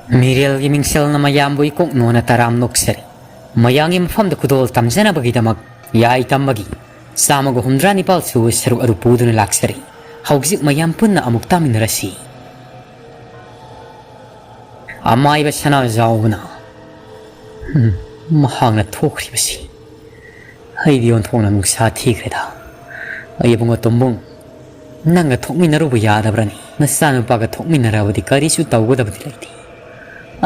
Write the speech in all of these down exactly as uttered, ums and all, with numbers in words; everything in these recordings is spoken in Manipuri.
ꯃꯤꯔꯦꯜꯒꯤ ꯃꯤꯡꯁꯦꯜꯅ ꯃꯌꯥꯝꯕꯨ ꯏꯀꯣꯛ ꯅꯣꯟꯅ ꯇꯔꯥꯝ ꯅꯣꯛꯆꯔꯤ꯫ ꯃꯌꯥꯝꯒꯤ ꯃꯐꯝꯗ ꯈꯨꯗꯣꯜ ꯇꯝꯖꯅꯕꯒꯤꯗꯃꯛ ꯌꯥꯏ ꯇꯝꯕꯒꯤ ꯆꯥꯝꯃꯒ ꯍꯨꯝꯗ꯭ꯔꯥ ꯅꯤꯄꯥꯜ ꯁꯨꯕ ꯁꯔꯨꯛ ꯑꯗꯨ ꯄꯨꯗꯨꯅ ꯂꯥꯛꯆꯔꯤ꯫ ꯍꯧꯖꯤꯛ ꯃꯌꯥꯝ ꯄꯨꯟꯅ ꯑꯃꯨꯛ ꯇꯥꯃꯤꯟꯅꯔꯁꯤ꯫ ꯑꯃꯥꯏꯕ ꯁꯅꯥꯖꯥꯎꯕꯅ, "ꯎꯝ, ꯃꯍꯥꯛꯅ ꯊꯣꯛꯈ꯭ꯔꯤꯕꯁꯤ ꯑꯩꯗꯤ ꯑꯣꯟꯊꯣꯛꯅ ꯅꯨꯡꯁꯥ ꯊꯤꯈ꯭ꯔꯦꯗ꯫ ꯑꯩ ꯏꯕꯨꯡꯉꯣ ꯇꯣꯝꯕꯨꯡ, ꯅꯪꯒ ꯊꯣꯛꯃꯤꯟꯅꯔꯨꯕ ꯌꯥꯗꯕ꯭ꯔꯅꯤ? ꯅꯆꯥꯅꯨꯄꯥꯒ ꯊꯣꯛꯃꯤꯟꯅꯔꯕꯗꯤ ꯀꯔꯤꯁꯨ ꯇꯧꯒꯗꯕꯗꯤ ꯂꯩꯇꯦ꯫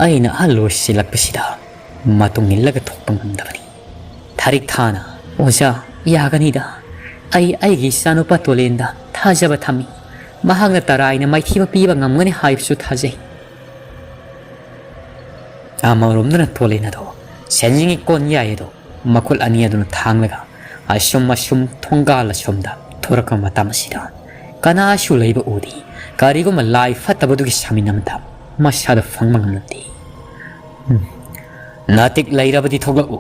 ꯑꯩꯅ ꯑꯍꯜ ꯑꯣꯏꯁꯤꯜꯂꯛꯄꯁꯤꯗ ꯃꯇꯨꯡ ꯏꯜꯂꯒ ꯊꯣꯛꯄ ꯉꯝꯗꯕꯅꯤ꯫" ꯊꯥꯔꯤꯛ ꯊꯥꯅ, "ꯑꯣꯖꯥ, ꯌꯥꯒꯅꯤꯗ꯫ ꯑꯩ ꯑꯩꯒꯤ ꯏꯆꯥꯅꯨꯄꯥ ꯇꯣꯂꯦꯟꯗ ꯊꯥꯖꯕ ꯊꯝꯃꯤ꯫ ꯃꯍꯥꯛꯅ ꯇꯔꯥꯏꯅ ꯃꯥꯏꯊꯤꯕ ꯄꯤꯕ ꯉꯝꯒꯅꯤ ꯍꯥꯏꯕꯁꯨ ꯊꯥꯖꯩ꯫" ꯑꯃꯔꯣꯝꯗꯅ ꯇꯣꯂꯦꯟ ꯑꯗꯣ ꯁꯦꯟꯖꯤꯡꯒꯤ ꯀꯣꯟꯌꯥꯏ ꯑꯗꯣ ꯃꯈꯨꯠ ꯑꯅꯤ ꯑꯗꯨꯅ ꯊꯥꯡꯂꯒ ꯑꯁꯨꯝ ꯑꯁꯨꯝ ꯊꯣꯡꯒꯥꯜ ꯑꯁꯣꯝꯗ ꯊꯣꯔꯛꯄ ꯃꯇꯝ ꯑꯁꯤꯗ ꯀꯅꯥꯁꯨ ꯂꯩꯕ ꯎꯗꯦ꯫ ꯀꯔꯤꯒꯨꯝꯕ ꯂꯥꯏ ꯐꯠꯇꯕꯗꯨꯒꯤ ꯁꯥꯃꯤꯟ ꯑꯃꯗ ꯃꯁꯥꯗ ꯐꯪꯕ ꯉꯝꯂꯝꯗꯦ꯫ "ꯎꯝ, ꯅꯥꯇꯤꯛ ꯂꯩꯔꯕꯗꯤ ꯊꯣꯛꯂꯛꯎ꯫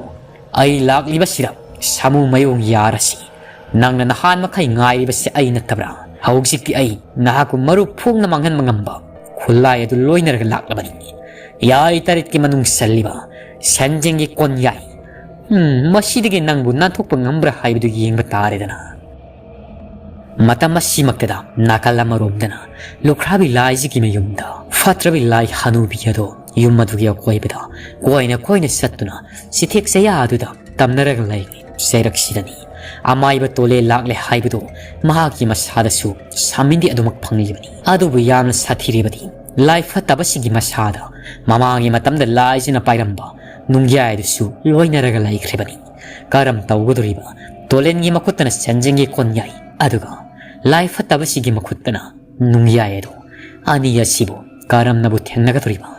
ꯑꯩ ꯂꯥꯛꯂꯤꯕꯁꯤꯗ ꯁꯥꯃꯨ ꯃꯌꯣꯡ ꯌꯥꯔꯁꯤ꯫ ꯅꯪꯅ ꯅꯍꯥꯟ ꯃꯈꯩ ꯉꯥꯏꯔꯤꯕꯁꯤ ꯑꯩ ꯅꯠꯇꯕ꯭ꯔꯥ? ꯍꯧꯖꯤꯛꯇꯤ ꯑꯩ ꯅꯍꯥꯛꯄꯨ ꯃꯔꯨ ꯐꯣꯡꯅ ꯃꯥꯡꯍꯟꯕ ꯉꯝꯕ ꯈꯨꯠꯂꯥꯏ ꯑꯗꯨ ꯂꯣꯏꯅꯔꯒ ꯂꯥꯛꯂꯕꯅꯤ꯫ ꯌꯥꯏ ꯇꯔꯦꯠꯀꯤ ꯃꯅꯨꯡ ꯆꯜꯂꯤꯕ ꯁꯦꯟꯖꯦꯡꯒꯤ ꯀꯣꯟꯌꯥꯏ꯫ ꯎꯝ, ꯃꯁꯤꯗꯒꯤ ꯅꯪꯕꯨ ꯅꯥꯟꯊꯣꯛꯄ ꯉꯝꯕ꯭ꯔꯥ ꯍꯥꯏꯕꯗꯨ ꯌꯦꯡꯕ ꯇꯥꯔꯦꯗꯅ꯫" ꯃꯇꯝ ꯑꯁꯤꯃꯛꯇꯗ ꯅꯥꯀꯜ ꯑꯃꯔꯣꯝꯗꯅ ꯂꯨꯈ꯭ꯔꯥꯕꯤ ꯂꯥꯏꯖꯒꯤ ꯃꯌꯨꯝꯗ ꯐꯠꯇ꯭ꯔꯕꯤ ꯂꯥꯏ ꯍꯅꯨꯕꯤ ꯑꯗꯣ ꯌꯨꯝ ꯑꯗꯨꯒꯤ ꯑꯀꯣꯏꯕꯗ ꯀꯣꯏꯅ ꯀꯣꯏꯅ ꯆꯠꯇꯨꯅ ꯆꯤꯊꯦꯛ ꯆꯌꯥ ꯑꯗꯨꯗ ꯇꯝꯅꯔꯒ ꯂꯩꯔꯤ꯫ ꯆꯩꯔꯛꯁꯤꯗꯅꯤ ꯑꯃꯥꯏꯕ ꯇꯣꯂꯦ ꯂꯥꯛꯂꯦ ꯍꯥꯏꯕꯗꯨ ꯃꯍꯥꯛꯀꯤ ꯃꯁꯥꯗꯁꯨ ꯁꯥꯃꯤꯟꯗꯤ ꯑꯗꯨꯃꯛ ꯐꯪꯂꯤꯕꯅꯤ꯫ ꯑꯗꯨꯕꯨ ꯌꯥꯝꯅ ꯁꯥꯊꯤꯔꯤꯕꯗꯤ ꯂꯥꯏ ꯐꯠꯇꯕꯁꯤꯡꯒꯤ ꯃꯁꯥꯗ ꯃꯃꯥꯡꯒꯤ ꯃꯇꯝꯗ ꯂꯥꯏꯁꯤꯅ ꯄꯥꯏꯔꯝꯕ ꯅꯨꯡꯌꯥꯏ ꯑꯗꯨꯁꯨ ꯂꯣꯏꯅꯔꯒ ꯂꯩꯈ꯭ꯔꯤꯕꯅꯤ꯫ ꯀꯔꯝ ꯇꯧꯒꯗꯧꯔꯤꯕ? ꯇꯣꯂꯦꯟꯒꯤ ꯃꯈꯨꯠꯇꯅ ꯁꯦꯟꯖꯦꯡꯒꯤ ꯀꯣꯟꯌꯥꯏ, ꯑꯗꯨꯒ ꯂꯥꯏ ꯐꯠꯇꯕꯁꯤꯒꯤ ꯃꯈꯨꯠꯇꯅ ꯅꯨꯡꯌꯥꯏ ꯑꯗꯨ꯫ ꯑꯅꯤ ꯑꯁꯤꯕꯨ ꯀꯔꯝꯅꯕꯨ ꯊꯦꯡꯅꯒꯗꯧꯔꯤꯕ?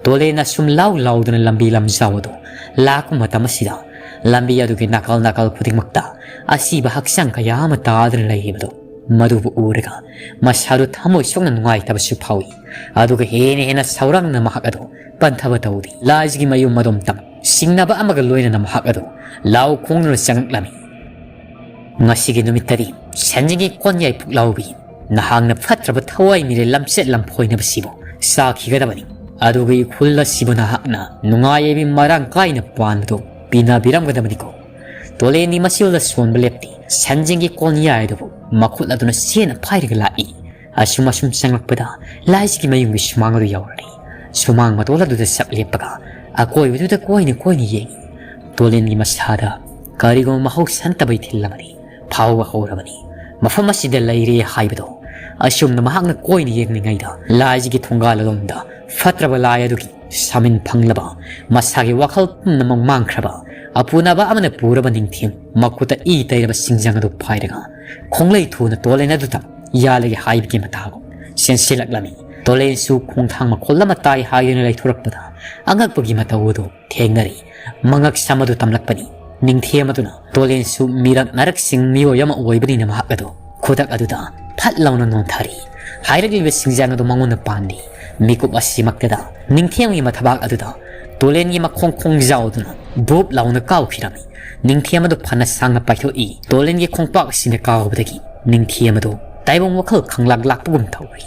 ꯇꯣꯂꯦꯟꯅ ꯁꯨꯝ ꯂꯥꯎ ꯂꯥꯎꯗꯨꯅ ꯂꯝꯕꯤ ꯂꯝꯖꯥꯎ ꯑꯗꯨ ꯂꯥꯛꯄ ꯃꯇꯝ ꯑꯁꯤꯗ ꯂꯝꯕꯤ ꯑꯗꯨꯒꯤ ꯅꯥꯀꯜ ꯅꯥꯀꯜ ꯈꯨꯗꯤꯡꯃꯛꯇ ꯑꯁꯤꯕ ꯍꯛꯆꯥꯡ ꯀꯌꯥ ꯑꯃ ꯇꯥꯗꯨꯅ ꯂꯩꯔꯤꯕꯗꯨ ꯃꯗꯨꯕꯨ ꯎꯔꯒ ꯃꯁꯥꯗꯨ ꯊꯃꯣꯏ ꯁꯣꯛꯅ ꯅꯨꯡꯉꯥꯏꯇꯕꯁꯨ ꯐꯥꯎꯏ꯫ ꯑꯗꯨꯒ ꯍꯦꯟꯅ ꯍꯦꯟꯅ ꯁꯥꯎꯔꯥꯡꯅ ꯃꯍꯥꯛ ꯑꯗꯨ ꯄꯟꯊꯕ ꯇꯧꯗꯦ꯫ ꯂꯥꯏꯖꯒꯤ ꯃꯌꯨꯝ ꯑꯗꯣꯝꯇꯪ ꯁꯤꯡꯅꯕ ꯑꯃꯒ ꯂꯣꯏꯅꯅ ꯃꯍꯥꯛ ꯑꯗꯨ ꯂꯥꯎ ꯈꯣꯡꯗꯨꯅ ꯆꯪꯂꯛꯂꯝꯃꯤ꯫ ꯉꯁꯤꯒꯤ ꯅꯨꯃꯤꯠꯇꯗꯤ ꯁꯦꯟꯖꯦꯡꯒꯤ ꯀꯣꯟꯌꯥꯏ ꯄꯨꯛꯂꯥꯎꯕꯤ, ꯅꯍꯥꯛꯅ ꯐꯠꯇ꯭ꯔꯕ ꯊꯋꯥꯏ ꯃꯤꯔꯦꯜ ꯂꯝꯆꯠ ꯂꯝꯐꯣꯏꯅꯕꯁꯤꯕꯨ ꯆꯥꯈꯤꯒꯗꯕꯅꯤ꯫ ꯑꯗꯨꯒ ꯏꯈꯨꯜ ꯑꯁꯤꯕꯨ ꯅꯍꯥꯛꯅ ꯅꯨꯡꯉꯥꯏ ꯌꯥꯏꯕꯤ ꯃꯔꯥꯡ ꯀꯥꯏꯅ ꯄꯥꯟꯕꯗꯨ ꯄꯤꯅꯕꯤꯔꯝꯒꯗꯕꯅꯤꯀꯣ꯫ ꯇꯣꯂꯦꯟꯗꯤ ꯃꯁꯤꯕꯨꯗ ꯁꯣꯟꯕ ꯂꯦꯞꯇꯦ꯫ ꯁꯟꯖꯦꯡꯒꯤ ꯀꯣꯟꯌꯥꯏ ꯑꯗꯨꯕꯨ ꯃꯈꯨꯠ ꯑꯗꯨꯅ ꯆꯦꯠꯅ ꯄꯥꯏꯔꯒ ꯂꯥꯛꯏ꯫ ꯑꯁꯨꯝ ꯑꯁꯨꯝ ꯆꯪꯂꯛꯄꯗ ꯂꯥꯏꯖꯒꯤ ꯃꯌꯨꯝꯒꯤ ꯁꯨꯃꯥꯡ ꯑꯗꯨ ꯌꯧꯔꯛꯂꯦ꯫ ꯁꯨꯃꯥꯡ ꯃꯇꯣꯜ ꯑꯗꯨꯗ ꯆꯞ ꯂꯦꯞꯄꯒ ꯑꯀꯣꯏꯕꯗꯨꯗ ꯀꯣꯏꯅ ꯀꯣꯏꯅ ꯌꯦꯡꯏ꯫ ꯇꯣꯂꯦꯟꯒꯤ ꯃꯁꯥꯗ ꯀꯔꯤꯒꯨꯝꯕ ꯃꯍꯧꯁꯥ ꯅꯠꯇꯕ ꯏꯊꯤꯜ ꯑꯃꯗꯤ ꯐꯥꯎꯕ ꯍꯧꯔꯕꯅꯤ꯫ ꯃꯐꯝ ꯑꯁꯤꯗ ꯂꯩꯔꯦ ꯍꯥꯏꯕꯗꯣ꯫ ꯑꯁꯨꯝꯅ ꯃꯍꯥꯛꯅ ꯀꯣꯏꯅ ꯌꯦꯡꯂꯤꯉꯩꯗ ꯂꯥꯏꯖꯒꯤ ꯊꯣꯡꯒꯥꯜ ꯑꯗꯣꯝꯗ ꯐꯠꯇ꯭ꯔꯕ ꯂꯥꯏ ꯑꯗꯨꯒꯤ ꯁꯥꯃꯤꯟ ꯐꯪꯂꯕ, ꯃꯁꯥꯒꯤ ꯋꯥꯈꯜ ꯄꯨꯝꯅꯃꯛ ꯃꯥꯡꯈ꯭ꯔꯕ ꯑꯄꯨꯅꯕ ꯑꯃꯅ ꯄꯨꯔꯕ ꯅꯤꯡꯊꯦꯝ ꯃꯈꯨꯠꯇ ꯏ ꯇꯩꯔꯕ ꯁꯤꯡꯖꯪ ꯑꯗꯨ ꯄꯥꯏꯔꯒ ꯈꯣꯡꯂꯩ ꯊꯨꯅ ꯇꯣꯂꯦꯟ ꯑꯗꯨ ꯇꯝ ꯌꯥꯜꯂꯒꯦ ꯍꯥꯏꯕꯒꯤ ꯃꯇꯥꯒꯨꯝ ꯆꯦꯟꯁꯤꯜꯂꯛꯂꯝꯃꯤ꯫ ꯇꯣꯂꯦꯟꯁꯨ ꯈꯣꯡꯊꯥꯡ ꯃꯈꯣꯜ ꯑꯃ ꯇꯥꯏ ꯍꯥꯏꯗꯨꯅ ꯂꯩꯊꯣꯔꯛꯄꯗ ꯑꯉꯛꯄꯒꯤ ꯃꯇꯧ ꯑꯗꯨ ꯊꯦꯡꯅꯔꯤ꯫ ꯃꯉꯛ ꯁꯝ ꯑꯗꯨ ꯇꯝꯂꯛꯄꯅꯤ꯫ ꯅꯤꯡꯊꯦꯝ ꯑꯗꯨꯅ ꯇꯣꯂꯦꯟꯁꯨ ꯃꯤꯔꯛ ꯅꯥꯔꯛꯁꯤꯡ ꯃꯤꯑꯣꯏ ꯑꯃ ꯑꯣꯏꯕꯅꯤꯅ ꯃꯍꯥꯛ ꯑꯗꯨ ꯈꯨꯗꯛ ꯑꯗꯨꯗ ꯐꯠ ꯂꯥꯎꯅ ꯅꯣꯟꯊꯔꯤ꯫ ꯍꯥꯏꯔꯛꯂꯤꯕ ꯁꯤꯡꯖꯪ ꯑꯗꯨ ꯃꯉꯣꯟꯗ ꯄꯥꯟꯂꯤ꯫ ꯃꯤꯀꯨꯞ ꯑꯁꯤꯃꯛꯇꯗ ꯅꯤꯡꯊꯦꯝꯒꯤ ꯃꯊꯕꯥꯛ ꯑꯗꯨꯗ ꯇꯣꯂꯦꯟꯒꯤ ꯃꯈꯣꯡ ꯈꯣꯡꯖꯥꯎꯗꯨꯅ ꯕꯨꯞ ꯂꯥꯎꯅ ꯀꯥꯎꯈꯤꯔꯝꯃꯤ꯫ ꯅꯤꯡꯊꯦꯝ ꯑꯗꯨ ꯐꯅ ꯁꯥꯡꯅ ꯄꯥꯏꯊꯣꯛꯏ꯫ ꯇꯣꯂꯦꯟꯒꯤ ꯈꯣꯡꯄꯥꯛ ꯑꯁꯤꯅ ꯀꯥꯎꯕꯗꯒꯤ ꯅꯤꯡꯊꯦꯝ ꯑꯗꯨ ꯇꯥꯏꯕꯪ ꯋꯥꯈꯜ ꯈꯪꯂꯥꯛ ꯂꯥꯛꯄꯒꯨꯝ ꯇꯧꯔꯤ꯫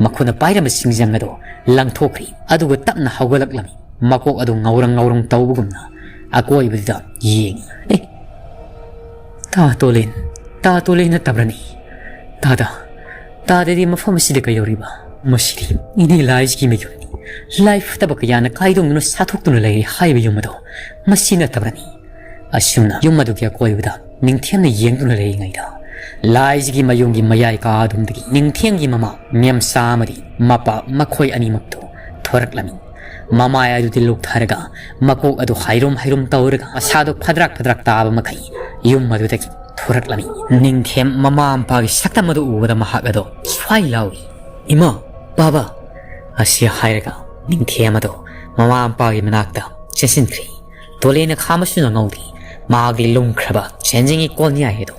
ꯃꯈꯨꯠꯅ ꯄꯥꯏꯔꯝꯕ ꯁꯤꯡꯖꯪ ꯑꯗꯨ ꯂꯪꯊꯣꯛꯈ꯭ꯔꯤ꯫ ꯑꯗꯨꯒ ꯇꯞꯅ ꯍꯧꯒꯠꯂꯛꯂꯝꯃꯤ꯫ ꯃꯀꯣꯛ ꯑꯗꯨ ꯉꯧꯔꯪ ꯉꯧꯔꯪ ꯇꯧꯕꯒꯨꯝꯅ ꯑꯀꯣꯏꯕꯗꯨꯗ ꯌꯦꯡꯏ꯫ "ꯑꯦ, ꯇꯥ ꯇꯣꯂꯦꯟ, ꯇꯥ ꯇꯣꯂꯦꯟ ꯅꯠꯇꯕ꯭ꯔꯅꯤ? ꯇꯥꯗ, ꯇꯥꯗꯗꯤ ꯃꯐꯝ ꯑꯁꯤꯗ ꯀꯩꯗꯧꯔꯤꯕ? ꯃꯁꯤꯗꯤ ꯏꯅꯦ ꯂꯥꯏꯖꯒꯤ ꯃꯌꯨꯝꯅꯤ꯫ ꯂꯥꯏ ꯐꯠꯇꯕ ꯀꯌꯥꯅ ꯀꯥꯏꯗꯣꯡꯗꯨꯅ ꯁꯥꯊꯣꯛꯇꯨꯅ ꯂꯩꯔꯤ ꯍꯥꯏꯕ ꯌꯨꯝ ꯑꯗꯣ ꯃꯁꯤ ꯅꯠꯇꯕ꯭ꯔꯅꯤ?" ꯑꯁꯨꯝꯅ ꯌꯨꯝ ꯑꯗꯨꯒꯤ ꯑꯀꯣꯏꯕꯗ ꯅꯤꯡꯊꯦꯝꯅ ꯌꯦꯡꯗꯨꯅ ꯂꯩꯔꯤꯉꯩꯗ, ꯂꯥꯏꯖꯒꯤ ꯃꯌꯨꯝꯒꯤ ꯃꯌꯥꯏ ꯀꯥ ꯑꯗꯨꯝꯗꯒꯤ ꯅꯤꯡꯊꯦꯝꯒꯤ ꯃꯃꯥ ꯃꯦꯝꯆꯥ ꯑꯃꯗꯤ ꯃꯄꯥ ꯃꯈꯣꯏ ꯑꯅꯤꯃꯛꯇꯨ ꯊꯣꯔꯛꯂꯝꯃꯤ꯫ ꯃꯃꯥꯏ ꯑꯗꯨꯗꯤ ꯂꯨꯛꯊꯔꯒ, ꯃꯀꯣꯛ ꯑꯗꯨ ꯍꯥꯏꯔꯨꯝ ꯍꯥꯏꯔꯨꯝ ꯇꯧꯔꯒ, ꯃꯁꯥꯗꯨ ꯐꯗ꯭ꯔꯥꯛ ꯐꯗ꯭ꯔꯥꯛ ꯇꯥꯕ ꯃꯈꯩ ꯌꯨꯝ ꯑꯗꯨꯗꯒꯤ ꯊꯣꯔꯛꯂꯝꯃꯤ꯫ ꯅꯤꯡꯊꯦꯝ ꯃꯃꯥ ꯃꯄꯥꯒꯤ ꯁꯛꯇꯝ ꯑꯗꯨ ꯎꯕꯗ ꯃꯍꯥꯛ ꯑꯗꯣ ꯁ꯭ꯋꯥꯏ ꯂꯥꯎꯏ, "ꯏꯃꯥ! ꯕꯥꯕꯥ!" ꯑꯁꯤ ꯍꯥꯏꯔꯒ ꯅꯤꯡꯊꯦꯝ ꯑꯗꯣ ꯃꯃꯥ ꯃꯄꯥꯒꯤ ꯃꯅꯥꯛꯇ ꯆꯦꯟꯁꯤꯟꯈ꯭ꯔꯤ꯫ ꯇꯣꯂꯦꯟꯅ ꯈꯥꯝꯕꯁꯨ ꯅꯪꯍꯧꯗꯦ꯫ ꯃꯍꯥꯛꯇꯤ ꯂꯨꯝꯈ꯭ꯔꯕ ꯁꯦꯟꯖꯦꯡꯒꯤ ꯀꯣꯟꯌꯥꯏ ꯑꯗꯨ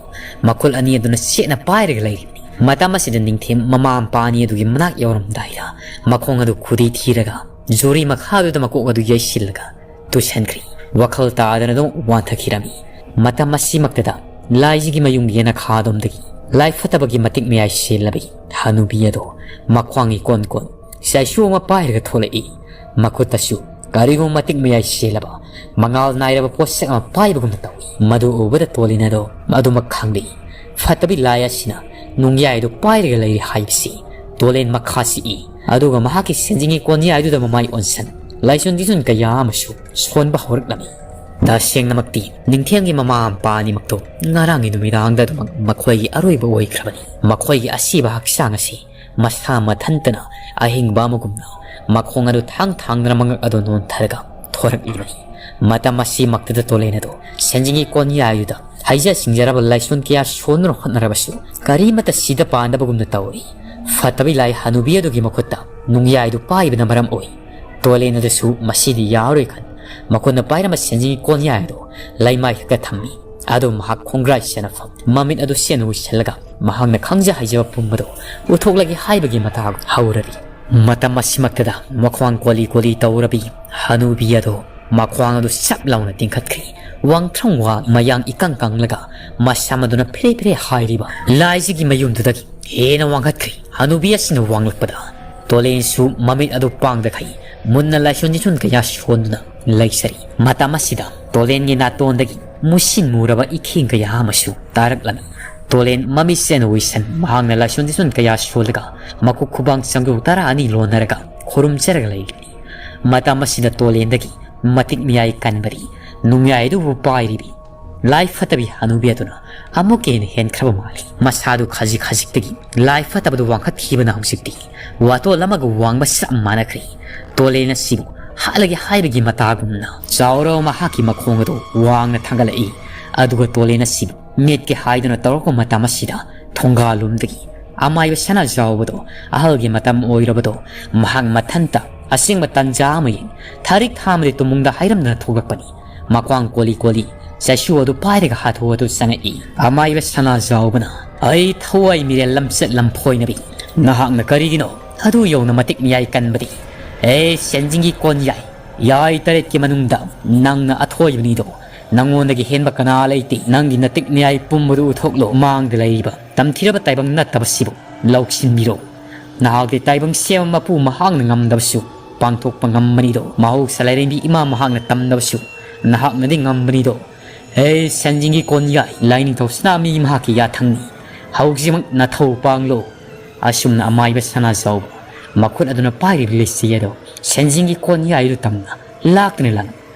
ꯃꯈꯨꯜ ꯑꯅꯤ ꯑꯗꯨꯅ ꯆꯦꯠꯅ ꯄꯥꯏꯔꯒ ꯂꯩꯔꯤꯕꯅꯤ꯫ ꯃꯇꯝ ꯑꯁꯤꯗ ꯅꯤꯡꯊꯦꯝ ꯃꯃꯥ ꯃꯄꯥ ꯑꯅꯤ ꯑꯗꯨꯒꯤ ꯃꯅꯥꯛ ꯌꯧꯔꯝꯗꯥꯏꯗ ꯃꯈꯣꯡ ꯑꯗꯨ ꯈꯨꯗꯤ ꯊꯤꯔꯒ ꯖꯨꯔꯤ ꯃꯈꯥꯗꯨꯗ ꯃꯀꯣꯛ ꯑꯗꯨ ꯌꯩꯁꯤꯜꯂꯒ ꯇꯨꯁꯟꯈ꯭ꯔꯤ꯫ ꯋꯥꯈꯜ ꯇꯥꯗꯅ ꯑꯗꯨꯝ ꯋꯥꯟꯊꯈꯤꯔꯝꯃꯤ꯫ ꯃꯇꯝ ꯑꯁꯤꯃꯛꯇꯗ ꯂꯥꯏꯖꯒꯤ ꯃꯌꯨꯝꯒꯤ ꯌꯦꯅꯈꯥꯗꯣꯝꯗꯒꯤ ꯂꯥꯏ ꯐꯠꯇꯕꯒꯤ ꯃꯇꯤꯛ ꯃꯌꯥꯏ ꯁꯦꯜꯂꯕꯤ ꯍꯅꯨꯕꯤ ꯑꯗꯣ ꯃꯈ꯭ꯋꯥꯡ ꯏꯀꯣꯟ ꯀꯣꯟ ꯆꯩꯁꯨ ꯑꯃ ꯄꯥꯏꯔꯒ ꯊꯣꯛꯂꯛꯏ꯫ ꯃꯈꯨꯠꯇꯁꯨ ꯀꯔꯤꯒꯨꯝꯕ ꯃꯇꯤꯛ ꯃꯌꯥꯏ ꯆꯦꯜꯂꯕ, ꯃꯉꯥꯜ ꯅꯥꯏꯔꯕ ꯄꯣꯠꯁꯛ ꯑꯃ ꯄꯥꯏꯕꯒꯨꯝꯅ ꯇꯧꯏ꯫ ꯃꯗꯨ ꯎꯕꯗ ꯇꯣꯂꯦꯟ ꯑꯗꯣ ꯑꯗꯨꯃꯛ ꯈꯪꯂꯛꯏ꯫ ꯐꯠꯇꯕꯤ ꯂꯥꯏ ꯑꯁꯤꯅ ꯅꯨꯡꯌꯥꯏ ꯑꯗꯨ ꯄꯥꯏꯔꯒ ꯂꯩꯔꯤ ꯍꯥꯏꯕꯁꯤ ꯇꯣꯂꯦꯟ ꯃꯈꯥ ꯆꯤꯛꯏ꯫ ꯑꯗꯨꯒ ꯃꯍꯥꯛꯀꯤ ꯁꯦꯟꯖꯤꯡꯒꯤ ꯀꯣꯟꯌꯥꯏꯗꯨꯗ ꯃꯃꯥꯏ ꯑꯣꯟꯁꯟ, ꯂꯥꯏꯁꯣꯟ ꯇꯤꯁꯣꯟ ꯀꯌꯥ ꯑꯃꯁꯨ ꯁꯣꯟꯕ ꯍꯧꯔꯛꯂꯝꯃꯤ꯫ ꯇꯁꯦꯡꯅꯃꯛꯇꯤ ꯅꯤꯡꯊꯦꯝꯒꯤ ꯃꯃꯥ ꯃꯄꯥ ꯑꯅꯤꯃꯛꯇꯣ ꯉꯔꯥꯡꯒꯤ ꯅꯨꯃꯤꯗꯥꯡꯗ ꯑꯗꯨꯃꯛ ꯃꯈꯣꯏꯒꯤ ꯑꯔꯣꯏꯕ ꯑꯣꯏꯈ꯭ꯔꯕꯅꯤ꯫ ꯃꯈꯣꯏꯒꯤ ꯑꯁꯤꯕ ꯍꯛꯆꯥꯡ ꯑꯁꯤ ꯃꯁꯥ ꯃꯊꯟꯇꯅ ꯑꯍꯤꯡꯕ ꯑꯃꯒꯨꯝꯅ ꯃꯈꯣꯡ ꯑꯗꯨ ꯊꯥꯡ ꯊꯥꯡꯗꯨꯅ ꯃꯉꯛ ꯑꯗꯨ ꯅꯣꯟꯊꯔꯒ ꯊꯣꯔꯛꯂꯤꯕꯅꯤ꯫ ꯃꯇꯝ ꯑꯁꯤꯃꯛꯇꯗ ꯇꯣꯂꯦꯟ ꯑꯗꯨ ꯁꯦꯟꯖꯤꯡꯒꯤ ꯀꯣꯟꯌꯥꯏꯗꯨꯗ ꯍꯩꯖ ꯁꯤꯡꯖꯔꯕ ꯂꯥꯏꯁꯣꯟ ꯀꯌꯥ ꯁꯣꯟꯗꯨꯅ ꯍꯣꯠꯅꯔꯕꯁꯨ ꯀꯔꯤꯃꯠꯇ ꯁꯤꯗ ꯄꯥꯟꯗꯕꯒꯨꯝꯅ ꯇꯧꯔꯤ꯫ ꯐꯠꯇꯕꯤ ꯂꯥꯏ ꯍꯅꯨꯕꯤ ꯑꯗꯨꯒꯤ ꯃꯈꯨꯠꯇ ꯅꯨꯡꯌꯥꯏꯗꯨ ꯄꯥꯏꯕꯅ ꯃꯔꯝ ꯑꯣꯏ ꯇꯣꯂꯦꯟ ꯑꯗꯨꯁꯨ ꯃꯁꯤꯗꯤ ꯌꯥꯔꯣꯏ ꯈꯟ ꯃꯈꯨꯠꯅ ꯄꯥꯏꯔꯝꯕ ꯁꯦꯟꯖꯤꯡꯒꯤ ꯀꯣꯟꯌꯥꯏ ꯑꯗꯨ ꯂꯩꯃꯥꯏꯊꯛꯇ ꯊꯝꯃꯤ꯫ ꯑꯗꯨ ꯃꯍꯥꯛ ꯈꯣꯡꯒ꯭ꯔꯥꯏ ꯆꯦꯅꯐꯝ ꯃꯃꯤꯠ ꯑꯗꯨ ꯁꯦꯟ ꯎꯏꯁꯜꯂꯒ ꯃꯍꯥꯛꯅ ꯈꯪꯖ ꯍꯩꯖꯕ ꯄꯨꯝꯕꯗꯨ ꯎꯠꯊꯣꯛꯂꯒꯦ ꯍꯥꯏꯕꯒꯤ ꯃꯇꯥꯒꯨꯝ ꯍꯧꯔꯔꯤ꯫ ꯃꯇꯝ ꯑꯁꯤꯃꯛꯇꯗ ꯃꯈ꯭ꯋꯥꯡ ꯀꯣꯂꯤ ꯀꯣꯂꯤ ꯇꯧꯔꯕꯤ ꯍꯅꯨꯕꯤ ꯑꯗꯨ ꯃꯈ꯭ꯋꯥꯡ ꯑꯗꯨ ꯆꯞ ꯂꯥꯎꯅ ꯇꯤꯡꯈꯠꯈ꯭ꯔꯤ꯫ ꯋꯥꯡꯊ꯭ꯔꯪ ꯋꯥ ꯃꯌꯥꯡ ꯏꯀꯪ ꯀꯪꯂꯒ ꯃꯁꯝ ꯑꯗꯨꯅ ꯐꯤꯔꯦ ꯐꯤꯔꯦ ꯍꯥꯏꯔꯤꯕ ꯂꯥꯏꯁꯤꯒꯤ ꯃꯌꯨꯝꯗꯨꯗꯒꯤ ꯍꯦꯟꯅ ꯋꯥꯡꯈꯠꯈ꯭ꯔꯤ꯫ ꯍꯅꯨꯕꯤ ꯑꯁꯤꯅ ꯋꯥꯡꯂꯛꯄꯗ ꯇꯣꯂꯦꯟꯁꯨ ꯃꯃꯤꯠ ꯑꯗꯨ ꯄꯥꯡꯗꯈꯩ ꯃꯨꯟꯅ ꯂꯥꯏꯁꯣꯟ ꯇꯤꯁꯣꯟ ꯀꯌꯥ ꯁꯣꯟꯗꯨꯅ ꯂꯩꯖꯔꯤ꯫ ꯃꯇꯝ ꯑꯁꯤꯗ ꯇꯣꯂꯦꯟꯒꯤ ꯅꯥꯇꯣꯟꯗꯒꯤ ꯃꯨꯁꯤꯟ ꯃꯨꯔꯕ ꯏꯈꯦꯡ ꯀꯌꯥ ꯑꯃꯁꯨ ꯇꯥꯔꯛꯂꯝꯃꯤ꯫ ꯇꯣꯂꯦꯟ ꯃꯃꯤꯠ ꯁꯦꯟ ꯎꯏꯁꯟ ꯃꯍꯥꯛꯅ ꯂꯥꯏꯁꯣꯟ ꯇꯤꯁꯣꯟ ꯀꯌꯥ ꯁꯣꯜꯂꯒ ꯃꯈꯨꯠ ꯈꯨꯕꯥꯡ ꯆꯪꯗꯨ ꯇꯔꯥ ꯑꯅꯤ ꯂꯣꯟꯅꯔꯒ ꯈꯨꯔꯨꯝꯖꯔꯒ ꯂꯩꯔꯤꯕꯅꯤ꯫ ꯃꯇꯝ ꯑꯁꯤꯗ ꯇꯣꯂꯦꯟꯗꯒꯤ ꯃꯇꯤꯛ ꯃꯌꯥꯏ ꯀꯟꯕꯔꯤ ꯅꯨꯡꯌꯥꯏ ꯑꯗꯨꯕꯨ ꯄꯥꯏꯔꯤꯕꯤ ꯂꯥꯏ ꯐꯠꯇꯕꯤ ꯍꯅꯨꯕꯤ ꯑꯗꯨꯅ ꯑꯃꯨꯛꯀ ꯍꯦꯟꯅ ꯍꯦꯟꯈ꯭ꯔꯕ ꯃꯥꯜꯂꯤ꯫ ꯃꯁꯥꯗꯨ ꯈꯖꯤꯛ ꯈꯖꯤꯛꯇꯒꯤ ꯂꯥꯏ ꯐꯠꯇꯕꯗꯨ ꯋꯥꯡꯈꯠꯈꯤꯕꯅ ꯍꯧꯖꯤꯛꯇꯤ ꯋꯥꯇꯣꯜ ꯑꯃꯒ ꯋꯥꯡꯕ ꯆꯞ ꯃꯥꯟꯅꯈ꯭ꯔꯦ꯫ ꯇꯣꯂꯦꯟ ꯑꯁꯤꯕꯨ ꯍꯥꯠꯂꯒꯦ ꯍꯥꯏꯕꯒꯤ ꯃꯇꯥꯒꯨꯝꯅ ꯆꯥꯎꯔꯕ ꯃꯍꯥꯛꯀꯤ ꯃꯈꯣꯡ ꯑꯗꯨ ꯋꯥꯡꯅ ꯊꯥꯡꯒꯠꯂꯛꯏ꯫ ꯑꯗꯨꯒ ꯇꯣꯂꯦꯟ ꯑꯁꯤꯕꯨ ꯃꯦꯠꯀꯦ ꯍꯥꯏꯗꯨꯅ ꯇꯧꯔꯛꯄ ꯃꯇꯝ ꯑꯁꯤꯗ ꯊꯣꯡꯒꯥꯜꯂꯣꯝꯗꯒꯤ ꯑꯃꯥꯏꯕ ꯁꯅꯥꯖꯥꯎꯕꯗꯣ ꯑꯍꯜꯒꯤ ꯃꯇꯝ ꯑꯣꯏꯔꯕꯗꯣ ꯃꯍꯥꯛ ꯃꯊꯟꯇ ꯑꯁꯦꯡꯕ ꯇꯟꯖꯥ ꯑꯃ ꯌꯦꯡ ꯊꯥꯔꯤꯛ ꯊꯥꯃꯗꯤ ꯇꯨꯃꯨꯡꯗ ꯍꯥꯏꯔꯝꯗꯅ ꯊꯣꯛꯂꯛꯄꯅꯤ꯫ ꯃꯈ꯭ꯋꯥꯡ ꯀꯣꯂꯤ ꯀꯣꯂꯤ ꯆꯩꯁꯨ ꯑꯗꯨ ꯄꯥꯏꯔꯒ ꯍꯥꯊꯨ ꯍꯥꯊꯨ ꯆꯪꯉꯛꯏ꯫ ꯑꯃꯥꯏꯕ ꯁꯅꯥꯖꯥꯎꯕꯅ, "ꯑꯩ ꯊꯋꯥꯏ ꯃꯤꯔꯦꯜ ꯂꯝꯆꯠ ꯂꯝꯐꯣꯏꯅꯕꯤ, ꯅꯍꯥꯛꯅ ꯀꯔꯤꯒꯤꯅꯣ ꯑꯗꯨ ꯌꯧꯅ ꯃꯇꯤꯛ ꯃꯤꯌꯥꯏ ꯀꯟꯕꯗꯤ? ꯑꯦ ꯁꯦꯟꯖꯤꯡꯒꯤ ꯀꯣꯟꯌꯥꯏ, ꯌꯥꯏ ꯇꯔꯦꯠꯀꯤ ꯃꯅꯨꯡꯗ ꯅꯪꯅ ꯑꯊꯣꯏꯕꯅꯤꯗꯣ꯫ ꯅꯪꯉꯣꯟꯗꯒꯤ ꯍꯦꯟꯕ ꯀꯅꯥ ꯂꯩꯇꯦ꯫ ꯅꯪꯒꯤ ꯅꯇꯤꯛ ꯃꯤꯌꯥꯏ ꯄꯨꯝꯕꯗꯨ ꯎꯠꯊꯣꯛꯂꯣ꯫ ꯃꯥꯡꯗ ꯂꯩꯔꯤꯕ ꯇꯝꯊꯤꯔꯕ ꯇꯥꯏꯕꯪ ꯅꯠꯇꯕꯁꯤꯕꯨ ꯂꯧꯁꯤꯟꯕꯤꯔꯣ꯫" ꯅꯍꯥꯛꯇꯤ ꯇꯥꯏꯕꯪ ꯁꯦꯝꯕ ꯃꯄꯨ ꯃꯍꯥꯛꯅ ꯉꯝꯗꯕꯁꯨ ꯄꯥꯡꯊꯣꯛꯄ ꯉꯝꯕꯅꯤꯗꯣ꯫ ꯃꯍꯧꯁꯥ ꯂꯥꯏꯔꯦꯝꯕꯤ ꯏꯃꯥ ꯃꯍꯥꯛꯅ ꯇꯝꯗꯕꯁꯨ ꯅꯍꯥꯛꯅꯗꯤ ꯉꯝꯕꯅꯤꯗꯣ꯫ ꯍꯦ ꯁꯦꯟꯖꯤꯡꯒꯤ ꯀꯣꯟꯌꯥꯏ, ꯂꯥꯏꯅꯤꯡꯊꯧ ꯁꯅꯥꯃꯍꯤ ꯃꯍꯥꯛꯀꯤ ꯌꯥꯊꯪꯅꯤ꯫ ꯍꯧꯖꯤꯛꯃꯛ ꯅꯊꯧ ꯄꯥꯡꯂꯣ꯫ ꯑꯁꯨꯝꯅ ꯑꯃꯥꯏꯕ ꯁꯅꯥꯖꯥꯎꯕ ꯃꯈꯨꯠ ꯑꯗꯨꯅ ꯄꯥꯏꯔꯤꯕ ꯂꯤꯆꯤ ꯑꯗꯣ ꯁꯦꯟꯖꯤꯡꯒꯤ ꯀꯣꯟꯌꯥꯏꯗꯨ ꯇꯝꯅ ꯂꯥꯛꯇꯨꯅ ꯂꯪ꯫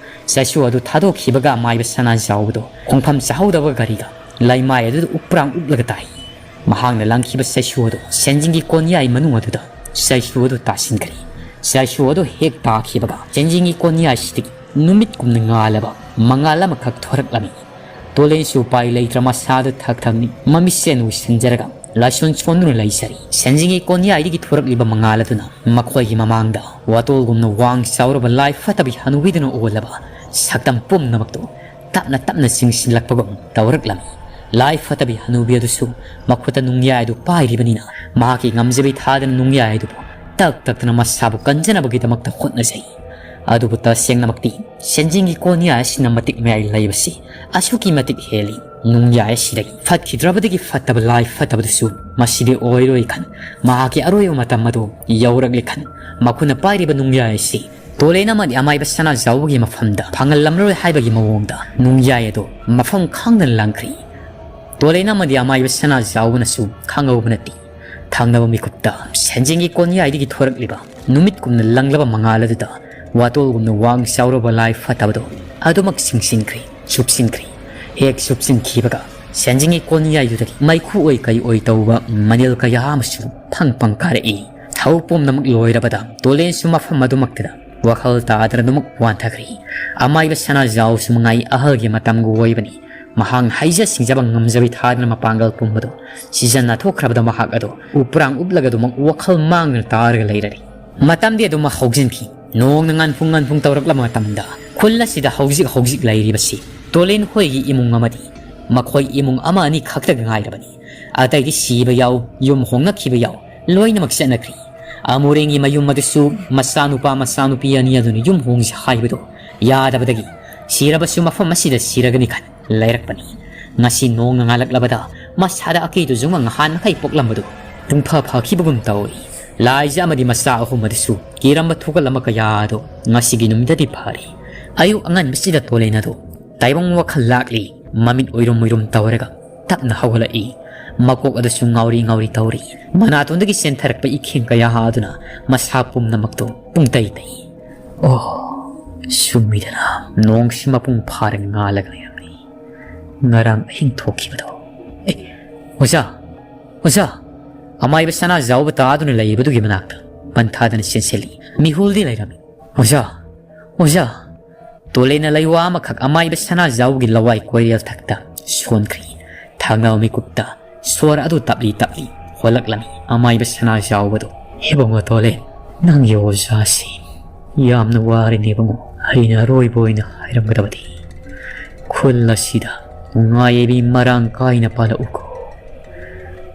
ꯆꯩꯁꯨ ꯑꯗꯨ ꯊꯥꯗꯣꯛꯈꯤꯕꯒ ꯑꯃꯥꯏꯕ ꯁꯅꯥꯖꯥꯎꯕꯗꯣ ꯈꯣꯡꯐꯝ ꯆꯥꯍꯧꯗꯕ ꯒꯥꯔꯤꯒ ꯂꯩꯃꯥꯏ ꯑꯗꯨꯗ ꯎꯞꯄ꯭ꯔꯥꯡ ꯎꯞꯂꯒ ꯇꯥꯏ꯫ ꯃꯍꯥꯛꯅ ꯂꯪꯈꯤꯕ ꯆꯩꯁꯨ ꯑꯗꯨ ꯁꯦꯟꯖꯤꯡꯒꯤ ꯀꯣꯟꯌꯥꯏ ꯃꯅꯨꯡ ꯑꯗꯨꯗ ꯆꯩꯁꯨ ꯑꯗꯨ ꯇꯥꯁꯤꯟꯈ꯭ꯔꯦ꯫ ꯆꯩꯁꯨ ꯑꯗꯨ ꯍꯦꯛ ꯇꯥꯈꯤꯕꯒ ꯁꯦꯟꯖꯤꯡꯒꯤ ꯀꯣꯟꯌꯥꯏꯁꯤꯗꯒꯤ ꯅꯨꯃꯤꯠ ꯀꯨꯝꯅ ꯉꯥꯜꯂꯕ ꯃꯉꯥꯜ ꯑꯃꯈꯛ ꯊꯣꯔꯛꯂꯝꯃꯤ꯫ ꯇꯣꯂꯦꯟꯁꯨ ꯎꯄꯥꯏ ꯂꯩꯇ꯭ꯔ ꯃꯁꯥꯗꯨ ꯊꯛ ꯊꯛꯅꯤ ꯃꯃꯤꯠꯁꯦꯟ ꯎꯏꯁꯤꯟꯖꯔꯒ ꯂꯥꯏꯁꯣꯟ ꯁꯣꯟꯗꯨꯅ ꯂꯩꯖꯔꯤ꯫ ꯁꯦꯟꯖꯤꯡꯒꯤ ꯀꯣꯟꯌꯥꯏꯗꯒꯤ ꯊꯣꯔꯛꯂꯤꯕ ꯃꯉꯥꯜ ꯑꯗꯨꯅ ꯃꯈꯣꯏꯒꯤ ꯃꯃꯥꯡꯗ ꯋꯥꯇꯣꯜꯒꯨꯝꯅ ꯋꯥꯡ ꯆꯥꯎꯔꯕ ꯂꯥꯏ ꯐꯠꯇꯕꯤ ꯍꯅꯨꯕꯤꯗꯨꯅ ꯑꯣꯜꯂꯕ ꯁꯛꯇꯝ ꯄꯨꯝꯅꯃꯛꯇꯨ ꯇꯞꯅ ꯇꯞꯅ ꯆꯤꯡꯁꯤꯜꯂꯛꯄꯒꯨꯝ ꯇꯧꯔꯛꯂꯝꯃꯤ꯫ ꯂꯥꯏ ꯐꯠꯇꯕꯤ ꯍꯅꯨꯕꯤ ꯑꯗꯨꯁꯨ ꯃꯈꯨꯠꯇ ꯅꯨꯡꯌꯥꯏ ꯑꯗꯨ ꯄꯥꯏꯔꯤꯕꯅꯤꯅ ꯃꯍꯥꯛꯀꯤ ꯉꯝꯖꯕꯤ ꯊꯥꯗꯅ ꯅꯨꯡꯌꯥꯏ ꯑꯗꯨꯕꯨ ꯇꯛ ꯇꯛꯇꯅ ꯃꯁꯥꯕꯨ ꯀꯟꯖꯅꯕꯒꯤꯗꯃꯛꯇ ꯍꯣꯠꯅꯖꯩ꯫ ꯑꯗꯨꯕꯨ ꯇꯁꯦꯡꯅꯃꯛꯇꯤ ꯁꯦꯟꯖꯤꯡꯒꯤ ꯀꯣꯟꯌꯥꯏ ꯑꯁꯤꯅ ꯃꯇꯤꯛ ꯃꯌꯥꯏ ꯂꯩꯕꯁꯤ ꯑꯁꯨꯛꯀꯤ ꯃꯇꯤꯛ ꯍꯦꯜꯂꯤ꯫ ꯅꯨꯡꯌꯥꯏ ꯑꯁꯤꯗꯒꯤ ꯐꯠꯈꯤꯗ꯭ꯔꯕꯗꯒꯤ ꯐꯠꯇꯕ ꯂꯥꯏ ꯐꯠꯇꯕꯗꯨꯁꯨ ꯃꯁꯤꯗꯤ ꯑꯣꯏꯔꯣꯏ ꯈꯟ ꯃꯍꯥꯛꯀꯤ ꯑꯔꯣꯏꯕ ꯃꯇꯝ ꯑꯗꯨ ꯌꯧꯔꯛꯂꯦ ꯈꯟ ꯃꯈꯨꯠꯅ ꯄꯥꯏꯔꯤꯕ ꯅꯨꯡꯌꯥꯏ ꯑꯁꯤ ꯇꯣꯂꯦꯟ ꯑꯃꯗꯤ ꯑꯃꯥꯏꯕ ꯁꯅꯥꯖꯥꯎꯕꯒꯤ ꯃꯐꯝꯗ ꯐꯪꯍꯜꯂꯝꯂꯔꯣꯏ ꯍꯥꯏꯕꯒꯤ ꯃꯑꯣꯡꯗ ꯅꯨꯡꯌꯥꯏ ꯑꯗꯨ ꯃꯐꯝ ꯈꯪꯗꯅ ꯂꯪꯈ꯭ꯔꯤ꯫ ꯇꯣꯂꯦꯟ ꯑꯃꯗꯤ ꯑꯃꯥꯏꯕ ꯁꯅꯥꯖꯥꯎꯕꯅꯁꯨ ꯈꯪꯍꯧꯕ ꯅꯠꯇꯦ꯫ ꯊꯪꯅꯕ ꯃꯤꯀꯨꯞꯇ ꯁꯦꯟꯖꯦꯡꯒꯤ ꯀꯣꯟꯌꯥꯏꯗꯒꯤ ꯊꯣꯔꯛꯂꯤꯕ ꯅꯨꯃꯤꯠꯀꯨꯝꯅ ꯂꯪꯂꯕ ꯃꯉꯥꯜ ꯑꯗꯨꯗ ꯋꯥꯇꯣꯜꯒꯨꯝꯅ ꯋꯥꯡ ꯆꯥꯎꯔꯕ ꯂꯥꯏ ꯐꯠꯇꯕꯗꯣ ꯑꯗꯨꯃꯛ ꯁꯤꯡꯁꯤꯟꯈ꯭ꯔꯦ, ꯁꯨꯞꯆꯤꯟꯈ꯭ꯔꯦ꯫ ꯍꯦꯛ ꯁꯨꯞꯆꯤꯟꯈꯤꯕꯒ ꯁꯦꯟꯖꯦꯡꯒꯤ ꯀꯣꯟꯌꯥꯏꯗꯨꯗꯒꯤ ꯃꯩꯈꯨ ꯑꯣꯏ ꯀꯩ ꯑꯣꯏ ꯇꯧꯕ ꯃꯅꯤꯜ ꯀꯌꯥ ꯑꯃꯁꯨ ꯐꯪ ꯐꯪ ꯀꯥꯔꯛꯏ꯫ ꯊꯧ ꯄꯨꯝꯅꯃꯛ ꯂꯣꯏꯔꯕꯗ ꯇꯣꯂꯦꯟꯁꯨ ꯃꯐꯝ ꯑꯗꯨꯃꯛꯇꯗ ꯋꯥꯈꯜ ꯇꯥꯗꯅ ꯑꯗꯨꯃꯛ ꯋꯥꯟꯊꯈ꯭ꯔꯦ꯫ ꯑꯃꯥꯏꯕ ꯁꯅꯥꯖꯥꯎꯁꯨ ꯃꯉꯥꯏ ꯑꯍꯜꯒꯤ ꯃꯇꯝꯒ ꯑꯣꯏꯕꯅꯤ꯫ ꯃꯍꯥꯛꯅ ꯍꯩꯖ ꯁꯤꯡꯖꯕ ꯉꯝꯖꯕꯤ ꯊꯥꯗꯅ ꯃꯄꯥꯡꯒꯜ ꯄꯨꯝꯕꯗꯣ ꯁꯤꯖꯟꯅꯊꯣꯛꯈ꯭ꯔꯕꯗ ꯃꯍꯥꯛ ꯑꯗꯣ ꯎꯄ꯭ꯔꯥꯡ ꯎꯞꯂꯒ ꯑꯗꯨꯃꯛ ꯋꯥꯈꯜ ꯃꯥꯡꯗꯨꯅ ꯇꯥꯔꯒ ꯂꯩꯔꯔꯤ꯫ ꯃꯇꯝꯗꯤ ꯑꯗꯨꯃꯛ ꯍꯧꯖꯤꯟꯈꯤ꯫ ꯅꯣꯡꯅ ꯉꯥꯟꯐꯨꯡ ꯉꯥꯟꯐꯨꯡ ꯇꯧꯔꯛꯂꯕ ꯃꯇꯝꯗ ꯈꯨꯜ ꯑꯁꯤꯗ ꯍꯧꯖꯤꯛ ꯍꯧꯖꯤꯛ ꯂꯩꯔꯤꯕꯁꯤ ꯇꯣꯂꯦꯟ ꯍꯣꯏꯒꯤ ꯏꯃꯨꯡ ꯑꯃꯗꯤ ꯃꯈꯣꯏ ꯏꯃꯨꯡ ꯑꯃ ꯑꯅꯤ ꯈꯛꯇ ꯉꯥꯏꯔꯕꯅꯤ꯫ ꯑꯇꯩꯗꯤ ꯁꯤꯕ ꯌꯥꯎ, ꯌꯨꯝ ꯍꯣꯡꯅꯈꯤꯕ ꯌꯥꯎ, ꯂꯣꯏꯅꯃꯛ ꯆꯠꯅꯈ꯭ꯔꯤ꯫ ꯑꯃꯨꯔꯦꯡꯒꯤ ꯃꯌꯨꯝ ꯑꯗꯨꯁꯨ ꯃꯆꯥꯅꯨꯄꯥ ꯃꯆꯥꯅꯨꯄꯤ ꯑꯅꯤ ꯑꯗꯨꯅ ꯌꯨꯝ ꯍꯣꯡꯁꯤ ꯍꯥꯏꯕꯗꯨ ꯌꯥꯗꯕꯗꯒꯤ ꯁꯤꯔꯕꯁꯨ ꯃꯐꯝ ꯑꯁꯤꯗ ꯁꯤꯔꯒꯅꯤ ꯈꯟ ꯂꯩꯔꯛꯄꯅꯤ꯫ ꯉꯁꯤ ꯅꯣꯡꯅ ꯉꯥꯜꯂꯛꯂꯕꯗ ꯃꯁꯥꯗ ꯑꯀꯤꯗꯨ ꯖꯨꯡꯃ ꯉꯍꯥꯟ ꯃꯈꯩ ꯄꯣꯛꯂꯝꯕꯗꯨ ꯄꯨꯡꯐꯥ ꯐꯥꯈꯤꯕꯒꯨꯝ ꯇꯧꯏ꯫ ꯂꯥꯏꯖ ꯑꯃꯗꯤ ꯃꯆꯥ ꯑꯍꯨꯝ ꯑꯗꯨꯁꯨ ꯀꯤꯔꯝꯕ ꯊꯨꯒꯜꯂꯝꯕ ꯀꯌꯥ ꯑꯗꯨ ꯉꯁꯤꯒꯤ ꯅꯨꯃꯤꯠꯇꯗꯤ ꯐꯥꯔꯤ꯫ ꯑꯌꯨꯛ ꯑꯉꯟꯕꯁꯤꯗ ꯇꯣꯂꯦꯟ ꯑꯗꯨ ꯇꯥꯏꯕꯪ ꯋꯥꯈꯜ ꯂꯥꯛꯂꯤ꯫ ꯃꯃꯤꯠ ꯎꯏꯔꯨꯝ ꯎꯏꯔꯨꯝ ꯇꯧꯔꯒ ꯇꯞꯅ ꯍꯧꯒꯠꯂꯛꯏ꯫ ꯃꯀꯣꯛ ꯑꯗꯨꯁꯨ ꯉꯥꯎꯔꯤ ꯉꯥꯎꯔꯤ ꯇꯧꯔꯤ꯫ ꯃꯅꯥꯇꯣꯟꯗꯒꯤ ꯆꯦꯟꯊꯔꯛꯄ ꯏꯈꯦꯡ ꯀꯌꯥ ꯑꯗꯨꯅ ꯃꯁꯥ ꯄꯨꯝꯅꯃꯛꯇꯨ ꯄꯨꯡꯇꯩ ꯇꯩ꯫ ꯑꯣ, ꯆꯨꯝꯃꯤꯗꯅ, ꯅꯣꯡꯁꯤ ꯃꯄꯨꯡ ꯐꯥꯔ ꯉꯥꯜꯂꯒ ꯂꯩꯔꯝꯃꯤ꯫ ꯉꯔꯥꯡ ꯑꯍꯤꯡ ꯊꯣꯛꯈꯤꯕꯗꯣ꯫ ꯑꯦ, ꯑꯣꯖꯥ! ꯑꯣꯖꯥ! ꯑꯃꯥꯏꯕ ꯁꯅꯥꯖꯥꯎꯕ ꯇꯥꯗꯨꯅ ꯂꯩꯕꯗꯨꯒꯤ ꯃꯅꯥꯛꯇ ꯄꯟꯊꯥꯗꯅ ꯆꯦꯟꯁꯤꯜꯂꯤ꯫ ꯃꯤꯍꯨꯜꯗꯤ ꯂꯩꯔꯝꯃꯤ꯫ ꯑꯣꯖꯥ! ꯑꯣꯖꯥ! ꯇꯣꯂꯦꯅ ꯂꯩꯋꯥ ꯑꯃꯈꯛ ꯑꯃꯥꯏꯕ ꯁꯅꯥꯖꯥꯎꯒꯤ ꯂꯋꯥꯏ ꯀꯣꯏꯔꯦꯜ ꯊꯛꯇ ꯁꯣꯟꯈ꯭ꯔꯤ꯫ ꯊꯥꯡꯅꯕ ꯃꯤꯀꯨꯞꯇ ꯁꯣꯔ ꯑꯗꯨ ꯇꯞꯂꯤ ꯇꯞꯂꯤ ꯍꯣꯜꯂꯛꯂꯝꯃꯤ꯫ ꯑꯃꯥꯏꯕ ꯁꯅꯥꯖꯥꯎꯕꯗꯨ, "ꯏꯕꯨꯡꯉꯣ ꯇꯣꯂꯦꯟ, ꯅꯪꯒꯤ ꯑꯣꯖꯥꯁꯤ ꯌꯥꯝꯅ ꯋꯥꯔꯦꯅꯦ ꯏꯕꯨꯡꯉꯣ꯫ ꯑꯩꯅ ꯑꯔꯣꯏꯕ ꯑꯣꯏꯅ ꯍꯥꯏꯔꯝꯒꯗꯕꯗꯤ, ꯈꯨꯜ ꯑꯁꯤꯗ ꯅꯨꯡꯉꯥꯏꯕꯤ ꯃꯔꯥꯡ ꯀꯥꯏꯅ ꯄꯥꯜꯂꯛꯎꯀꯣ꯫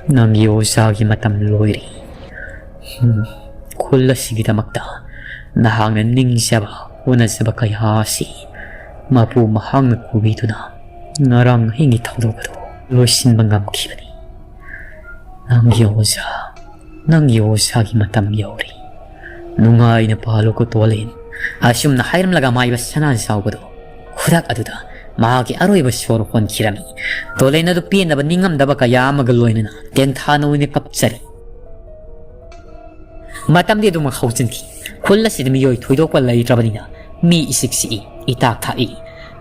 ꯅꯪꯒꯤ ꯑꯣꯖꯥꯒꯤ ꯃꯇꯝ ꯂꯣꯏꯔꯦ꯫ ꯎꯝ, ꯈꯨꯜ ꯑꯁꯤꯒꯤꯗꯃꯛꯇ ꯅꯍꯥꯛꯅ ꯅꯤꯡꯖꯕ ꯍꯣꯠꯅꯖꯕ ꯀꯌꯥ ꯑꯁꯤ ꯃꯄꯨ ꯃꯍꯥꯛꯅ ꯀꯧꯕꯤꯗꯨꯅ ꯉꯔꯥꯡ ꯑꯍꯤꯡꯒꯤ ꯊꯧꯗꯣꯛ ꯑꯗꯨ ꯂꯣꯏꯁꯤꯟꯕ ꯉꯝꯈꯤꯕꯅꯤ꯫ ꯅꯪꯒꯤ ꯑꯣꯖꯥ, ꯅꯪꯒꯤ ꯑꯣꯖꯥꯒꯤ ꯃꯇꯝ ꯌꯧꯔꯦ꯫ ꯅꯨꯡꯉꯥꯏꯅ ꯄꯥꯜꯂꯨꯀꯣ ꯇꯣꯂꯦꯟ꯫" ꯑꯁꯨꯝꯅ ꯍꯥꯏꯔꯝꯂꯒ ꯃꯥꯏꯕ ꯁꯅꯥꯖꯥꯎꯕꯗꯨ ꯈꯨꯗꯛ ꯑꯗꯨꯗ ꯃꯍꯥꯛꯀꯤ ꯑꯔꯣꯏꯕ ꯁꯣꯔ ꯍꯣꯟꯈꯤꯔꯝꯃꯤ꯫ ꯇꯣꯂꯦꯟ ꯑꯗꯨ ꯄꯦꯟꯗꯕ ꯅꯤꯡꯉꯝꯗꯕ ꯀꯌꯥ ꯑꯃꯒ ꯂꯣꯏꯅꯅ ꯇꯦꯟꯊꯥꯅ ꯑꯣꯏꯅ ꯀꯞꯆꯔꯤ꯫ ꯃꯇꯝꯗꯤ ꯑꯗꯨꯃꯛ ꯍꯧꯖꯤꯟꯈꯤ꯫ ꯈꯨꯜ ꯑꯁꯤꯗ ꯃꯤꯑꯣꯏ ꯊꯣꯏꯗꯣꯛꯄ ꯂꯩꯇ꯭ꯔꯕꯅꯤꯅ ꯃꯤ ꯏꯆꯤꯛ ꯆꯤꯛꯏ, ꯏꯇꯥꯛ ꯊꯥꯛꯏ꯫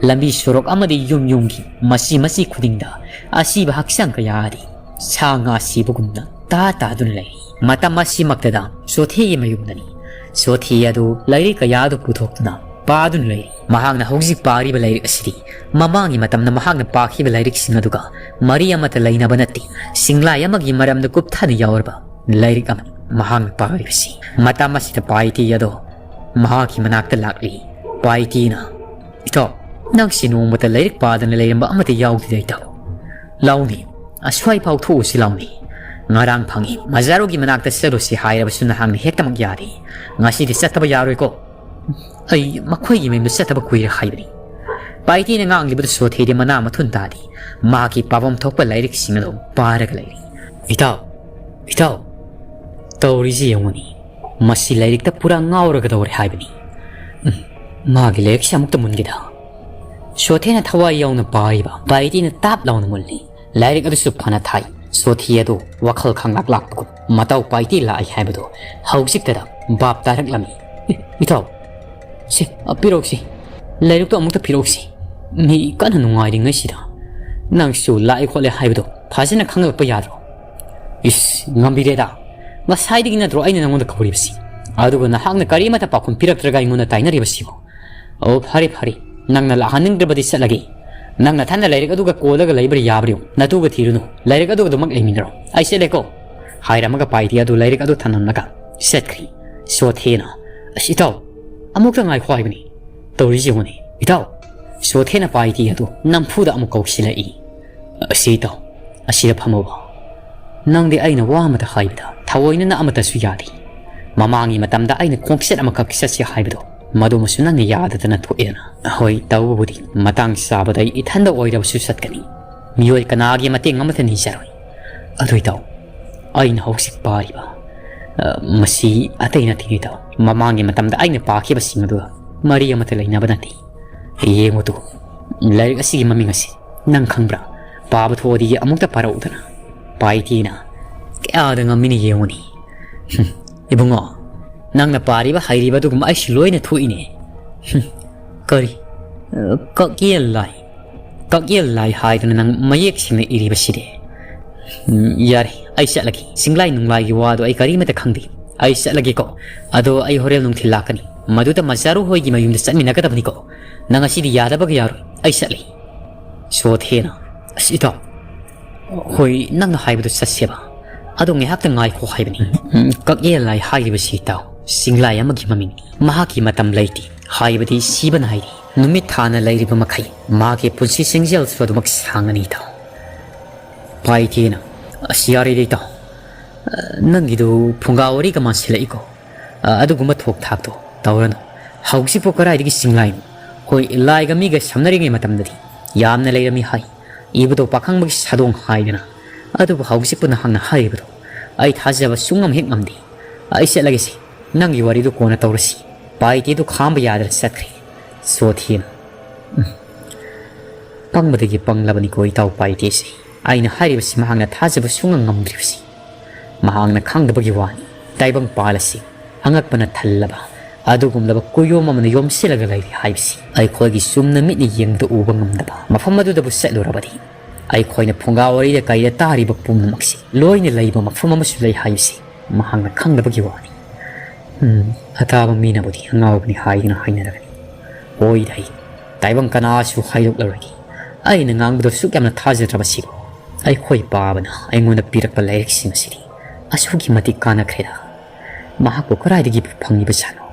ꯂꯝꯕꯤ ꯁꯣꯔꯣꯛ ꯑꯃꯗꯤ ꯌꯨꯝ ꯌꯨꯝꯒꯤ ꯃꯆꯤ ꯃꯆꯤ ꯈꯨꯗꯤꯡꯗ ꯑꯁꯤꯕ ꯍꯛꯆꯥꯡ ꯀꯌꯥ ꯑꯗꯤ ꯁꯥ ꯉꯥ ꯁꯤꯕꯒꯨꯝꯅ ꯇꯥ ꯇꯥꯗꯨꯅ ꯂꯩꯔꯤ꯫ ꯃꯇꯝ ꯑꯁꯤꯃꯛꯇꯗ ꯆꯣꯊꯦꯒꯤ ꯃꯌꯨꯝꯗꯅꯤ꯫ ꯆꯣꯊꯦ ꯑꯗꯨ ꯂꯥꯏꯔꯤꯛ ꯀꯌꯥ ꯑꯗꯨ ꯄꯨꯊꯣꯛꯇꯨꯅ ꯄꯥꯗꯨꯅ ꯂꯩꯔꯤ꯫ ꯃꯍꯥꯛꯅ ꯍꯧꯖꯤꯛ ꯄꯥꯔꯤꯕ ꯂꯥꯏꯔꯤꯛ ꯑꯁꯤꯗꯤ ꯃꯃꯥꯡꯒꯤ ꯃꯇꯝꯗ ꯃꯍꯥꯛꯅ ꯄꯥꯈꯤꯕ ꯂꯥꯏꯔꯤꯛꯁꯤꯡ ꯑꯗꯨꯒ ꯃꯔꯤ ꯑꯃꯠꯇ ꯂꯩꯅꯕ ꯅꯠꯇꯦ꯫ ꯁꯤꯡꯂꯥꯏ ꯑꯃꯒꯤ ꯃꯔꯝꯗ ꯀꯨꯞꯊꯅ ꯌꯥꯎꯔꯕ ꯂꯥꯏꯔꯤꯛ ꯑꯃꯅꯤ ꯃꯍꯥꯛꯅ ꯄꯥꯔꯤꯕꯁꯤ꯫ ꯃꯇꯝ ꯑꯁꯤꯗ ꯄꯥꯏꯇꯤ ꯑꯗꯣ ꯃꯍꯥꯛꯀꯤ ꯃꯅꯥꯛꯇ ꯂꯥꯛꯂꯤ꯫ ꯄꯥꯏꯇꯤꯅ, "ꯏꯇꯥꯎ, ꯅꯪꯁꯤ ꯅꯣꯡꯃꯇ ꯂꯥꯏꯔꯤꯛ ꯄꯥꯗꯅ ꯂꯩꯔꯝꯕ ꯑꯃꯠꯇ ꯌꯥꯎꯗꯦꯗ ꯏꯇꯥꯎ꯫ ꯂꯥꯎꯅꯦ, ꯑꯁ꯭ꯋꯥꯏ ꯐꯥꯎ ꯊꯣꯛꯎꯁꯤ ꯂꯥꯎꯅꯦ꯫ ꯉꯔꯥꯡ ꯐꯪꯉꯤ, ꯃꯖꯥꯔꯨꯒꯤ ꯃꯅꯥꯛꯇ ꯆꯠꯂꯨꯁꯤ ꯍꯥꯏꯔꯕꯁꯨ ꯅꯍꯥꯛꯅ ꯍꯦꯛꯇꯃꯛ ꯌꯥꯗꯦ꯫ ꯉꯁꯤꯗꯤ ꯆꯠꯇꯕ ꯌꯥꯔꯣꯏꯀꯣ꯫ ꯑꯩ ꯃꯈꯣꯏꯒꯤ ꯃꯌꯨꯝꯗ ꯆꯠꯇꯕ ꯀꯨꯏꯔꯦ ꯍꯥꯏꯕꯅꯤ꯫" ꯄꯥꯏꯇꯤꯅ ꯉꯥꯡꯂꯤꯕꯗꯨ ꯆꯣꯊꯦꯗꯤ ꯃꯅꯥ ꯃꯊꯨꯟ ꯇꯥꯗꯦ꯫ ꯃꯍꯥꯛꯀꯤ ꯄꯥꯐꯝ ꯊꯣꯛꯄ ꯂꯥꯏꯔꯤꯛꯁꯤꯡ ꯑꯗꯨ ꯄꯥꯔꯒ ꯂꯩꯔꯤ꯫ "ꯏꯇꯥꯎ, ꯏꯇꯥꯎ, ꯇꯧꯔꯤꯁꯤ ꯌꯦꯡꯉꯨꯅꯤ꯫ ꯃꯁꯤ ꯂꯥꯏꯔꯤꯛꯇ ꯄꯨꯔꯥ ꯉꯥꯎꯔꯒꯗꯧꯔꯦ ꯍꯥꯏꯕꯅꯤ꯫ ꯎꯝ, ꯃꯥꯒꯤ ꯂꯥꯏꯔꯤꯛꯁꯤ ꯑꯃꯨꯛꯇ ꯃꯨꯟꯒꯦꯗ꯫ ꯁꯣꯊꯦꯅ ꯊꯋꯥꯏ ꯌꯥꯎꯅ ꯄꯥꯔꯤꯕ ꯄꯥꯏꯇꯤꯅ ꯇꯥꯞ ꯂꯥꯎꯅ ꯃꯨꯜꯂꯤ꯫ ꯂꯥꯏꯔꯤꯛ ꯑꯗꯨꯁꯨ ꯐꯅ ꯊꯥꯏ꯫ ꯁꯣꯊꯦ ꯑꯗꯨ ꯋꯥꯈꯜ ꯈꯪꯂꯥꯛ ꯂꯥꯛꯄꯒꯨꯝ ꯃꯇꯥꯎ ꯄꯥꯏꯇꯤ ꯂꯥꯛꯏ ꯍꯥꯏꯕꯗꯨ ꯍꯧꯖꯤꯛꯇꯗ ꯚꯥꯞ ꯇꯥꯔꯛꯂꯝꯃꯤ꯫ "ꯏ-, ꯏꯇꯥꯎ, ꯁꯤ, ꯑ, ꯄꯤꯔꯛꯎꯁꯤ꯫ ꯂꯥꯏꯔꯤꯛꯇꯣ ꯑꯃꯨꯛꯇ ꯄꯤꯔꯛꯎꯁꯤ꯫ ꯃꯤ ꯀꯟꯅ ꯅꯨꯡꯉꯥꯏꯔꯤꯉꯩꯁꯤꯗ ꯅꯪꯁꯨ ꯂꯥꯛꯑꯦ ꯈꯣꯠꯂꯦ ꯍꯥꯏꯕꯗꯣ ꯐꯖꯅ ꯈꯪꯂꯛꯄ ꯌꯥꯗ꯭ꯔꯣ?" "ꯏꯁ, ꯉꯝꯕꯤꯔꯦꯗ꯫ ꯉꯁꯥꯏꯗꯒꯤ ꯅꯠꯇ꯭ꯔꯣ ꯑꯩꯅ ꯅꯪꯉꯣꯟꯗ ꯀꯧꯔꯤꯕꯁꯤ? ꯑꯗꯨꯒ ꯅꯍꯥꯛꯅ ꯀꯔꯤꯃꯠꯇ ꯄꯥꯎꯈꯨꯝ ꯄꯤꯔꯛꯇ꯭ꯔꯒ ꯑꯩꯉꯣꯟꯗ ꯇꯥꯏꯅꯔꯤꯕꯁꯤꯕꯨ?" "ꯑꯣ, ꯐꯔꯦ, ꯐꯔꯦ꯫ ꯅꯪꯅ ꯂꯥꯛꯍꯟꯅꯤꯡꯗ꯭ꯔꯕꯗꯤ ꯆꯠꯂꯒꯦ꯫ ꯅꯪ ꯅꯊꯟꯗ ꯂꯥꯏꯔꯤꯛ ꯑꯗꯨꯒ ꯀꯣꯜꯂꯒ ꯂꯩꯕ꯭ꯔꯥ ꯌꯥꯕ꯭ꯔꯥ ꯌꯦꯡꯉꯨ꯫ ꯅꯇꯨꯒ ꯊꯤꯔꯨꯅꯨ꯫ ꯂꯥꯏꯔꯤꯛ ꯑꯗꯨꯒ ꯑꯗꯨꯃꯛ ꯂꯩꯃꯤꯟꯅꯔꯣ꯫ ꯑꯩ ꯆꯠꯂꯦꯀꯣ," ꯍꯥꯏꯔꯝꯃꯒ ꯄꯥꯏꯇꯤ ꯑꯗꯨ ꯂꯥꯏꯔꯤꯛ ꯑꯗꯨ ꯊꯝꯂꯝꯂꯒ ꯆꯠꯈ꯭ꯔꯤ꯫ ꯁꯣꯊꯦꯅ, "ꯑꯁ, ꯏꯇꯥꯎ, ꯑꯃꯨꯛꯇ ꯉꯥꯏꯈꯣ ꯍꯥꯏꯕꯅꯤ꯫ ꯇꯧꯔꯤꯁꯤ ꯌꯦꯡꯉꯨꯅꯦ, ꯏꯇꯥꯎ꯫" ꯁꯣꯊꯦꯅ ꯄꯥꯏꯇꯤ ꯑꯗꯨ ꯅꯝꯐꯨꯗ ꯑꯃꯨꯛ ꯀꯧꯁꯤꯜꯂꯛꯏ꯫ "ꯑꯁꯤ ꯏꯇꯥꯎ, ꯑꯁꯤꯗ ꯐꯝꯃꯣꯕ꯫ ꯅꯪꯗꯤ ꯑꯩꯅ ꯋꯥ ꯑꯃꯇ ꯍꯥꯏꯕꯗ ꯊꯑꯣꯏꯅꯅ ꯑꯃꯇꯁꯨ ꯌꯥꯗꯦ꯫ ꯃꯃꯥꯡꯒꯤ ꯃꯇꯝꯗ ꯑꯩꯅ ꯈꯣꯡꯆꯠ ꯑꯃꯈꯛ ꯆꯠꯁꯤ ꯍꯥꯏꯕꯗꯣ, ꯃꯗꯨꯃꯁꯨ ꯅꯪꯅ ꯌꯥꯗꯗꯅ ꯊꯣꯛꯑꯦꯗꯅ꯫ ꯍꯣꯏ, ꯇꯧꯕꯕꯨꯗꯤ ꯃꯇꯥꯡ ꯆꯥꯕꯗ ꯑꯩ ꯏꯊꯟꯗ ꯑꯣꯏꯔꯕꯁꯨ ꯆꯠꯀꯅꯤ꯫ ꯃꯤꯑꯣꯏ ꯀꯅꯥꯒꯤ ꯃꯇꯦꯡ ꯑꯃꯠꯇ ꯅꯤꯖꯔꯣꯏ꯫ ꯑꯗꯨ ꯏꯇꯥꯎ, ꯑꯩꯅ ꯍꯧꯖꯤꯛ ꯄꯥꯔꯤꯕ, ꯑ, ꯃꯁꯤ ꯑꯇꯩ ꯅꯠꯇꯦ ꯏꯇꯥꯎ꯫ ꯃꯃꯥꯡꯒꯤ ꯃꯇꯝꯗ ꯑꯩꯅ ꯄꯥꯈꯤꯕꯁꯤꯡ ꯑꯗꯨꯒ ꯃꯔꯤ ꯑꯃꯠꯇ ꯂꯩꯅꯕ ꯅꯠꯇꯦ꯫ ꯌꯦꯡꯉꯨ ꯇꯨ, ꯂꯥꯏꯔꯤꯛ ꯑꯁꯤꯒꯤ ꯃꯃꯤꯡ ꯑꯁꯤ ꯅꯪ ꯈꯪꯕ꯭ꯔꯥ? ꯄꯥꯕ ꯊꯣꯛꯑꯗꯤ ꯑꯃꯨꯛꯇ ꯄꯥꯔꯛꯎꯗꯅ꯫" ꯄꯥꯏꯇꯤꯅ, "ꯀꯌꯥꯗ ꯉꯝꯃꯤꯅ ꯌꯦꯡꯉꯨꯅꯤ꯫" "ꯍꯨꯝ, ꯏꯕꯨꯡꯉꯣ, ꯅꯪꯅ ꯄꯥꯔꯤꯕ ꯍꯩꯔꯤꯕ ꯑꯗꯨꯒꯨꯝꯕ ꯑꯩꯁꯨ ꯂꯣꯏꯅ ꯊꯣꯛꯏꯅꯦ꯫" "ꯍꯨꯝ, ꯀꯔꯤ? ꯑ, ꯀꯛꯌꯦꯜ ꯂꯥꯏ? ꯀꯛꯌꯦꯜ ꯂꯥꯏ ꯍꯥꯏꯗꯨꯅ ꯅꯪ ꯃꯌꯦꯛ ꯁꯦꯡꯅ ꯏꯔꯤꯕꯁꯤꯗꯤ?" "ꯎꯝ, ꯌꯥꯔꯦ, ꯑꯩ ꯆꯠꯂꯒꯦ꯫ ꯆꯤꯡꯂꯥꯏ ꯅꯨꯡꯂꯥꯏꯒꯤ ꯋꯥꯗꯣ ꯑꯩ ꯀꯔꯤꯃꯠꯇ ꯈꯪꯗꯦ꯫ ꯑꯩ ꯆꯠꯂꯒꯦꯀꯣ꯫ ꯑꯗꯣ ꯑꯩ ꯍꯣꯔꯦꯟ ꯅꯨꯡꯊꯤꯜ ꯂꯥꯛꯀꯅꯤ꯫ ꯃꯗꯨꯗ ꯃꯆꯥꯔꯨ ꯍꯣꯏꯒꯤ ꯃꯌꯨꯝꯗ ꯆꯠꯃꯤꯟꯅꯒꯗꯕꯅꯤꯀꯣ꯫ ꯅꯪ ꯉꯁꯤꯗꯤ ꯌꯥꯗꯕꯒ ꯌꯥꯔꯣꯏ꯫ ꯑꯩ ꯆꯠꯂꯤ꯫" ꯁꯣꯊꯦꯅ, "ꯑꯁ, ꯏꯇꯥꯎ, ꯍꯣꯏ, ꯅꯪꯅ ꯍꯥꯏꯕꯗꯨ ꯆꯠꯁꯦꯕ꯫ ꯑꯗꯣ ꯉꯥꯏꯍꯥꯛꯇ ꯉꯥꯏꯈꯣ ꯍꯥꯏꯕꯅꯤ꯫" "ꯎꯝ, ꯀꯛꯌꯦꯜ ꯂꯥꯏ ꯍꯥꯏꯔꯤꯕꯁꯤ, ꯏꯇꯥꯎ, ꯆꯤꯡꯂꯥꯏ ꯑꯃꯒꯤ ꯃꯃꯤꯡꯅꯤ꯫ ꯃꯍꯥꯛꯀꯤ ꯃꯇꯝ ꯂꯩꯇꯦ꯫ ꯍꯥꯏꯕꯗꯤ ꯁꯤꯕ ꯅꯥꯏꯗꯦ꯫ ꯅꯨꯃꯤꯠ ꯊꯥꯅ ꯂꯩꯔꯤꯕ ꯃꯈꯩ ꯃꯥꯒꯤ ꯄꯨꯟꯁꯤ ꯆꯦꯡꯖꯦꯜꯁꯨ ꯑꯗꯨꯃꯛ ꯁꯥꯡꯉꯅꯤ, ꯏꯇꯥꯎ꯫" ꯄꯥꯏꯇꯦꯅ, "ꯑꯁ, ꯌꯥꯔꯦꯗ, ꯏꯇꯥꯎ꯫ ꯑ, ꯅꯪꯒꯤꯗꯨ ꯐꯨꯡꯒꯥ ꯋꯥꯔꯤꯒ ꯃꯥꯟꯁꯤꯜꯂꯛꯏꯀꯣ꯫ ꯑ, ꯑꯗꯨꯒꯨꯝꯕ ꯊꯣꯛ ꯊꯥꯛꯇꯣ ꯇꯧꯔꯅꯨ꯫ ꯍꯧꯖꯤꯛꯄꯨ ꯀꯗꯥꯏꯗꯒꯤ ꯆꯤꯡꯂꯥꯏꯅꯣ? ꯍꯣꯏ, ꯂꯥꯏꯒ ꯃꯤꯒ ꯁꯝꯅꯔꯤꯉꯩ ꯃꯇꯝꯗꯗꯤ ꯌꯥꯝꯅ ꯂꯩꯔꯝꯃꯤ ꯍꯥꯏ꯫ ꯏꯕꯨꯙꯧ ꯄꯥꯈꯪꯕꯒꯤ ꯁꯥꯗꯣꯡ ꯍꯥꯏꯗꯅ꯫ ꯑꯗꯨꯕꯨ ꯍꯧꯖꯤꯛꯄꯨ ꯅꯍꯥꯛꯅ ꯍꯥꯏꯔꯤꯕꯗꯣ ꯑꯩ ꯊꯥꯖꯕ ꯁꯨꯡꯉꯝ ꯍꯦꯛ ꯉꯝꯗꯦ꯫ ꯑꯩ ꯆꯠꯂꯒꯦꯁꯦ꯫ ꯅꯪꯒꯤ ꯋꯥꯔꯤꯗꯨ ꯀꯣꯟꯅ ꯇꯧꯔꯁꯤ꯫ ꯄꯥꯏꯇꯦꯗꯨ ꯈꯥꯝꯕ ꯌꯥꯗꯅ ꯆꯠꯈ꯭ꯔꯦ꯫ ꯁꯣꯊꯤꯅ, "ꯎꯝ, ꯄꯪꯕꯗꯒꯤ ꯄꯪꯂꯕꯅꯤꯀꯣ ꯏꯇꯥꯎ ꯄꯥꯏꯇꯦꯁꯦ꯫ ꯑꯩꯅ ꯍꯥꯏꯔꯤꯕꯁꯤ ꯃꯍꯥꯛꯅ ꯊꯥꯖꯕ ꯁꯨꯡꯉꯝ ꯉꯝꯗ꯭ꯔꯤꯕꯁꯤ꯫ ꯃꯍꯥꯛꯅ ꯈꯪꯗꯕꯒꯤ ꯋꯥꯅꯤ꯫ ꯇꯥꯏꯕꯪꯄꯥꯜ ꯑꯁꯤ ꯑꯉꯛꯄꯅ ꯊꯜꯂꯕ ꯑꯗꯨꯒꯨꯝꯂꯕ ꯀꯨꯌꯣꯝ ꯑꯃꯅ ꯌꯣꯝꯁꯤꯜꯂꯒ ꯂꯩꯔꯤ ꯍꯥꯏꯕꯁꯤ ꯑꯩꯈꯣꯏꯒꯤ ꯆꯨꯝꯅ ꯃꯤꯠꯅ ꯌꯦꯡꯕꯗ ꯎꯕ ꯉꯝꯗꯕ ꯃꯐꯝ ꯑꯗꯨꯗꯕꯨ ꯆꯠꯂꯨꯔꯕꯗꯤ ꯑꯩꯈꯣꯏꯅ ꯐꯨꯡꯒꯥ ꯋꯥꯔꯤꯗ ꯀꯩꯗ ꯇꯥꯔꯤꯕ ꯄꯨꯝꯅꯃꯛꯁꯤ ꯂꯣꯏꯅ ꯂꯩꯕ ꯃꯐꯝ ꯑꯃꯁꯨ ꯂꯩ ꯍꯥꯏꯕꯁꯤ ꯃꯍꯥꯛꯅ ꯈꯪꯗꯕꯒꯤ ꯋꯥꯅꯤ꯫ ꯎꯝ, ꯑꯇꯥꯕ ꯃꯤꯅꯕꯨꯗꯤ ꯑꯉꯥꯎꯕꯅꯤ ꯍꯥꯏꯗꯨꯅ ꯍꯥꯏꯅꯔꯒꯅꯤ꯫ ꯑꯣꯏꯗ ꯑꯩ ꯇꯥꯏꯕꯪ ꯀꯅꯥꯁꯨ ꯍꯥꯏꯗꯣꯛꯂꯔꯣꯏꯒꯦ꯫ ꯑꯩꯅ ꯉꯥꯡꯕꯗꯨ ꯑꯁꯨꯛ ꯌꯥꯝꯅ ꯊꯥꯖꯗ꯭ꯔꯕꯁꯤꯕꯨ ꯑꯩꯈꯣꯏ ꯄꯥꯕꯅ ꯑꯩꯉꯣꯟꯗ ꯄꯤꯔꯛꯄ ꯂꯥꯏꯔꯤꯛꯁꯤꯡ ꯑꯁꯤꯗꯤ ꯑꯁꯨꯛꯀꯤ ꯃꯇꯤꯛ ꯀꯥꯟꯅꯈ꯭ꯔꯦꯗ꯫ ꯃꯍꯥꯛꯄꯨ ꯀꯗꯥꯏꯗꯒꯤ ꯐꯪꯂꯤꯕꯖꯥꯠꯅꯣ?"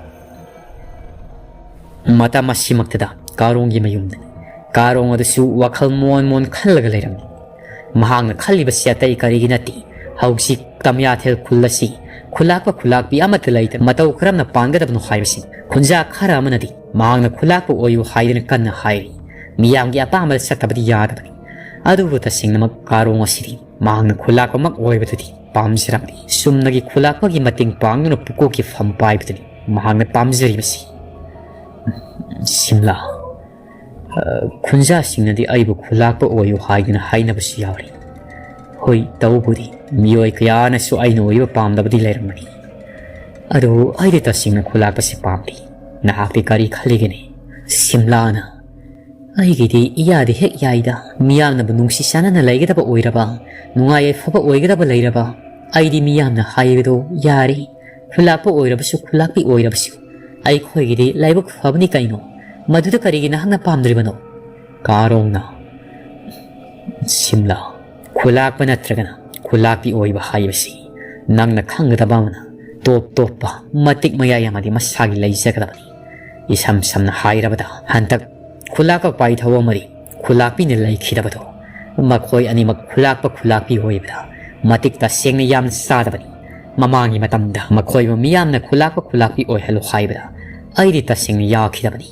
ꯃꯇꯝ ꯑꯁꯤꯃꯛꯇꯗ ꯀꯥꯔꯣꯡꯒꯤ ꯃꯌꯨꯝꯗꯅꯤ꯫ ꯀꯥꯔꯣꯡ ꯑꯗꯨꯁꯨ ꯋꯥꯈꯜ ꯃꯣꯟ ꯃꯣꯟ ꯈꯜꯂꯒ ꯂꯩꯔꯝꯃꯤ꯫ ꯃꯍꯥꯛꯅ ꯈꯜꯂꯤꯕꯁꯤ ꯑꯇꯩ ꯀꯔꯤꯒꯤ ꯅꯠꯇꯦ, ꯍꯧꯖꯤꯛ ꯇꯝꯌꯥꯊꯦꯜ ꯈꯨꯜ ꯑꯁꯤ ꯈꯨꯂꯥꯛꯄ ꯈꯨꯂꯥꯛꯄꯤ ꯑꯃꯠꯇ ꯂꯩꯇꯅ ꯃꯇꯧ ꯀꯔꯝꯅ ꯄꯥꯟꯒꯗꯕꯅꯣ ꯍꯥꯏꯕꯁꯤ꯫ ꯈꯨꯟꯖꯥ ꯈꯔ ꯑꯃꯅꯗꯤ ꯃꯍꯥꯛꯅ ꯈꯨꯂꯥꯛꯄ ꯑꯣꯏꯌꯨ ꯍꯥꯏꯗꯅ ꯀꯟꯅ ꯍꯥꯏꯔꯤ꯫ ꯃꯤꯌꯥꯝꯒꯤ ꯑꯄꯥꯝꯕꯗ ꯆꯠꯇꯕꯗꯤ ꯌꯥꯗꯕꯅꯤ꯫ ꯑꯗꯨꯕꯨ ꯇꯁꯦꯡꯅꯃꯛ ꯀꯥꯔꯣꯡ ꯑꯁꯤꯗꯤ ꯃꯍꯥꯛꯅ ꯈꯨꯂꯥꯛꯄꯃꯛ ꯑꯣꯏꯕꯗꯨꯗꯤ ꯄꯥꯝꯖꯔꯝꯗꯦ꯫ ꯆꯨꯝꯅꯒꯤ ꯈꯨꯂꯥꯛꯄꯒꯤ ꯃꯇꯦꯡ ꯄꯥꯡꯗꯨꯅ ꯄꯨꯀꯣꯛꯀꯤ ꯐꯝ ꯄꯥꯏꯕꯗꯨꯅꯤ ꯃꯍꯥꯛꯅ ꯄꯥꯝꯖꯔꯤꯕꯁꯤ꯫ ꯁꯤꯝꯂꯥ, ꯑ, ꯈꯨꯟꯖꯥꯁꯤꯡꯅꯗꯤ ꯑꯩꯕꯨ ꯈꯨꯂꯥꯛꯄ ꯑꯣꯏꯌꯨ ꯍꯥꯏꯗꯨꯅ ꯍꯥꯏꯅꯕꯁꯨ ꯌꯥꯎꯔꯤ꯫ ꯍꯣꯏ, ꯇꯧꯕꯨꯗꯤ ꯃꯤꯑꯣꯏ ꯀꯌꯥꯅꯁꯨ ꯑꯩꯅ ꯑꯣꯏꯕ ꯄꯥꯝꯗꯕꯗꯤ ꯂꯩꯔꯝꯒꯅꯤ꯫ ꯑꯗꯨꯕꯨ ꯑꯩꯗꯤ ꯇꯁꯦꯡꯅ ꯈꯨꯂꯥꯛꯄꯁꯤ ꯄꯥꯝꯗꯦ꯫ ꯅꯍꯥꯛꯇꯤ ꯀꯔꯤ ꯈꯜꯂꯤꯒꯅꯤ? ꯁꯤꯝꯂꯥꯅ, "ꯑꯩꯒꯤꯗꯤ ꯏꯌꯥꯗ ꯍꯦꯛ ꯌꯥꯏꯗ꯫ ꯃꯤꯌꯥꯝꯅꯕꯨ ꯅꯨꯡꯁꯤ ꯆꯥꯟꯅꯅ ꯂꯩꯒꯗꯕ ꯑꯣꯏꯔꯕ, ꯅꯨꯡꯉꯥꯏ ꯌꯥꯏꯐꯕ ꯑꯣꯏꯒꯗꯕ ꯂꯩꯔꯕ, ꯑꯩꯗꯤ ꯃꯤꯌꯥꯝꯅ ꯍꯥꯏꯕꯗꯣ ꯌꯥꯔꯦ꯫ ꯈꯨꯂꯥꯛꯄ ꯑꯣꯏꯔꯕꯁꯨ, ꯈꯨꯂꯥꯛꯄꯤ ꯑꯣꯏꯔꯕꯁꯨ, ꯑꯩꯈꯣꯏꯒꯤꯗꯤ ꯂꯥꯏꯕꯛ ꯐꯕꯅꯤ ꯀꯩꯅꯣ꯫ ꯃꯗꯨꯗ ꯀꯔꯤꯒꯤ ꯅꯍꯥꯛꯅ ꯄꯥꯝꯗ꯭ꯔꯤꯕꯅꯣ?" ꯀꯥꯔꯣꯡꯅ, "ꯁꯤꯝꯂꯥ, ꯈꯨꯂꯥꯛꯄ ꯅꯠꯇ꯭ꯔꯒꯅ ꯈꯨꯂꯥꯛꯄꯤ ꯑꯣꯏꯕ ꯍꯥꯏꯕꯁꯤ ꯅꯪꯅ ꯈꯪꯒꯗꯕ ꯑꯃꯅ, ꯇꯣꯞ ꯇꯣꯞꯄ ꯃꯇꯤꯛ ꯃꯌꯥꯏ ꯑꯃꯗꯤ ꯃꯁꯥꯒꯤ ꯂꯩꯖꯒꯗꯕꯅꯤ꯫ ꯏꯁꯝ ꯁꯝꯅ ꯍꯥꯏꯔꯕꯗ, ꯍꯟꯗꯛ ꯈꯨꯂꯥꯛꯄ ꯄꯥꯏꯊꯧ ꯑꯃꯗꯤ ꯈꯨꯂꯥꯛꯄꯤꯅ ꯂꯩꯈꯤꯗꯕꯗꯣ, ꯃꯈꯣꯏ ꯑꯅꯤꯃꯛ ꯈꯨꯂꯥꯛꯄ ꯈꯨꯂꯥꯛꯄꯤ ꯑꯣꯏꯕꯗ ꯃꯇꯤꯛ ꯇꯁꯦꯡꯅ ꯌꯥꯝꯅ ꯆꯥꯗꯕꯅꯤ꯫ ꯃꯃꯥꯡꯒꯤ ꯃꯇꯝꯗ ꯃꯈꯣꯏꯕꯨ ꯃꯤꯌꯥꯝꯅ ꯈꯨꯂꯥꯛꯄ ꯈꯨꯂꯥꯛꯄꯤ ꯑꯣꯏꯍꯜꯂꯨ ꯍꯥꯏꯕꯗ ꯑꯩꯗꯤ ꯇꯁꯦꯡꯅ ꯌꯥꯈꯤꯗꯕꯅꯤ꯫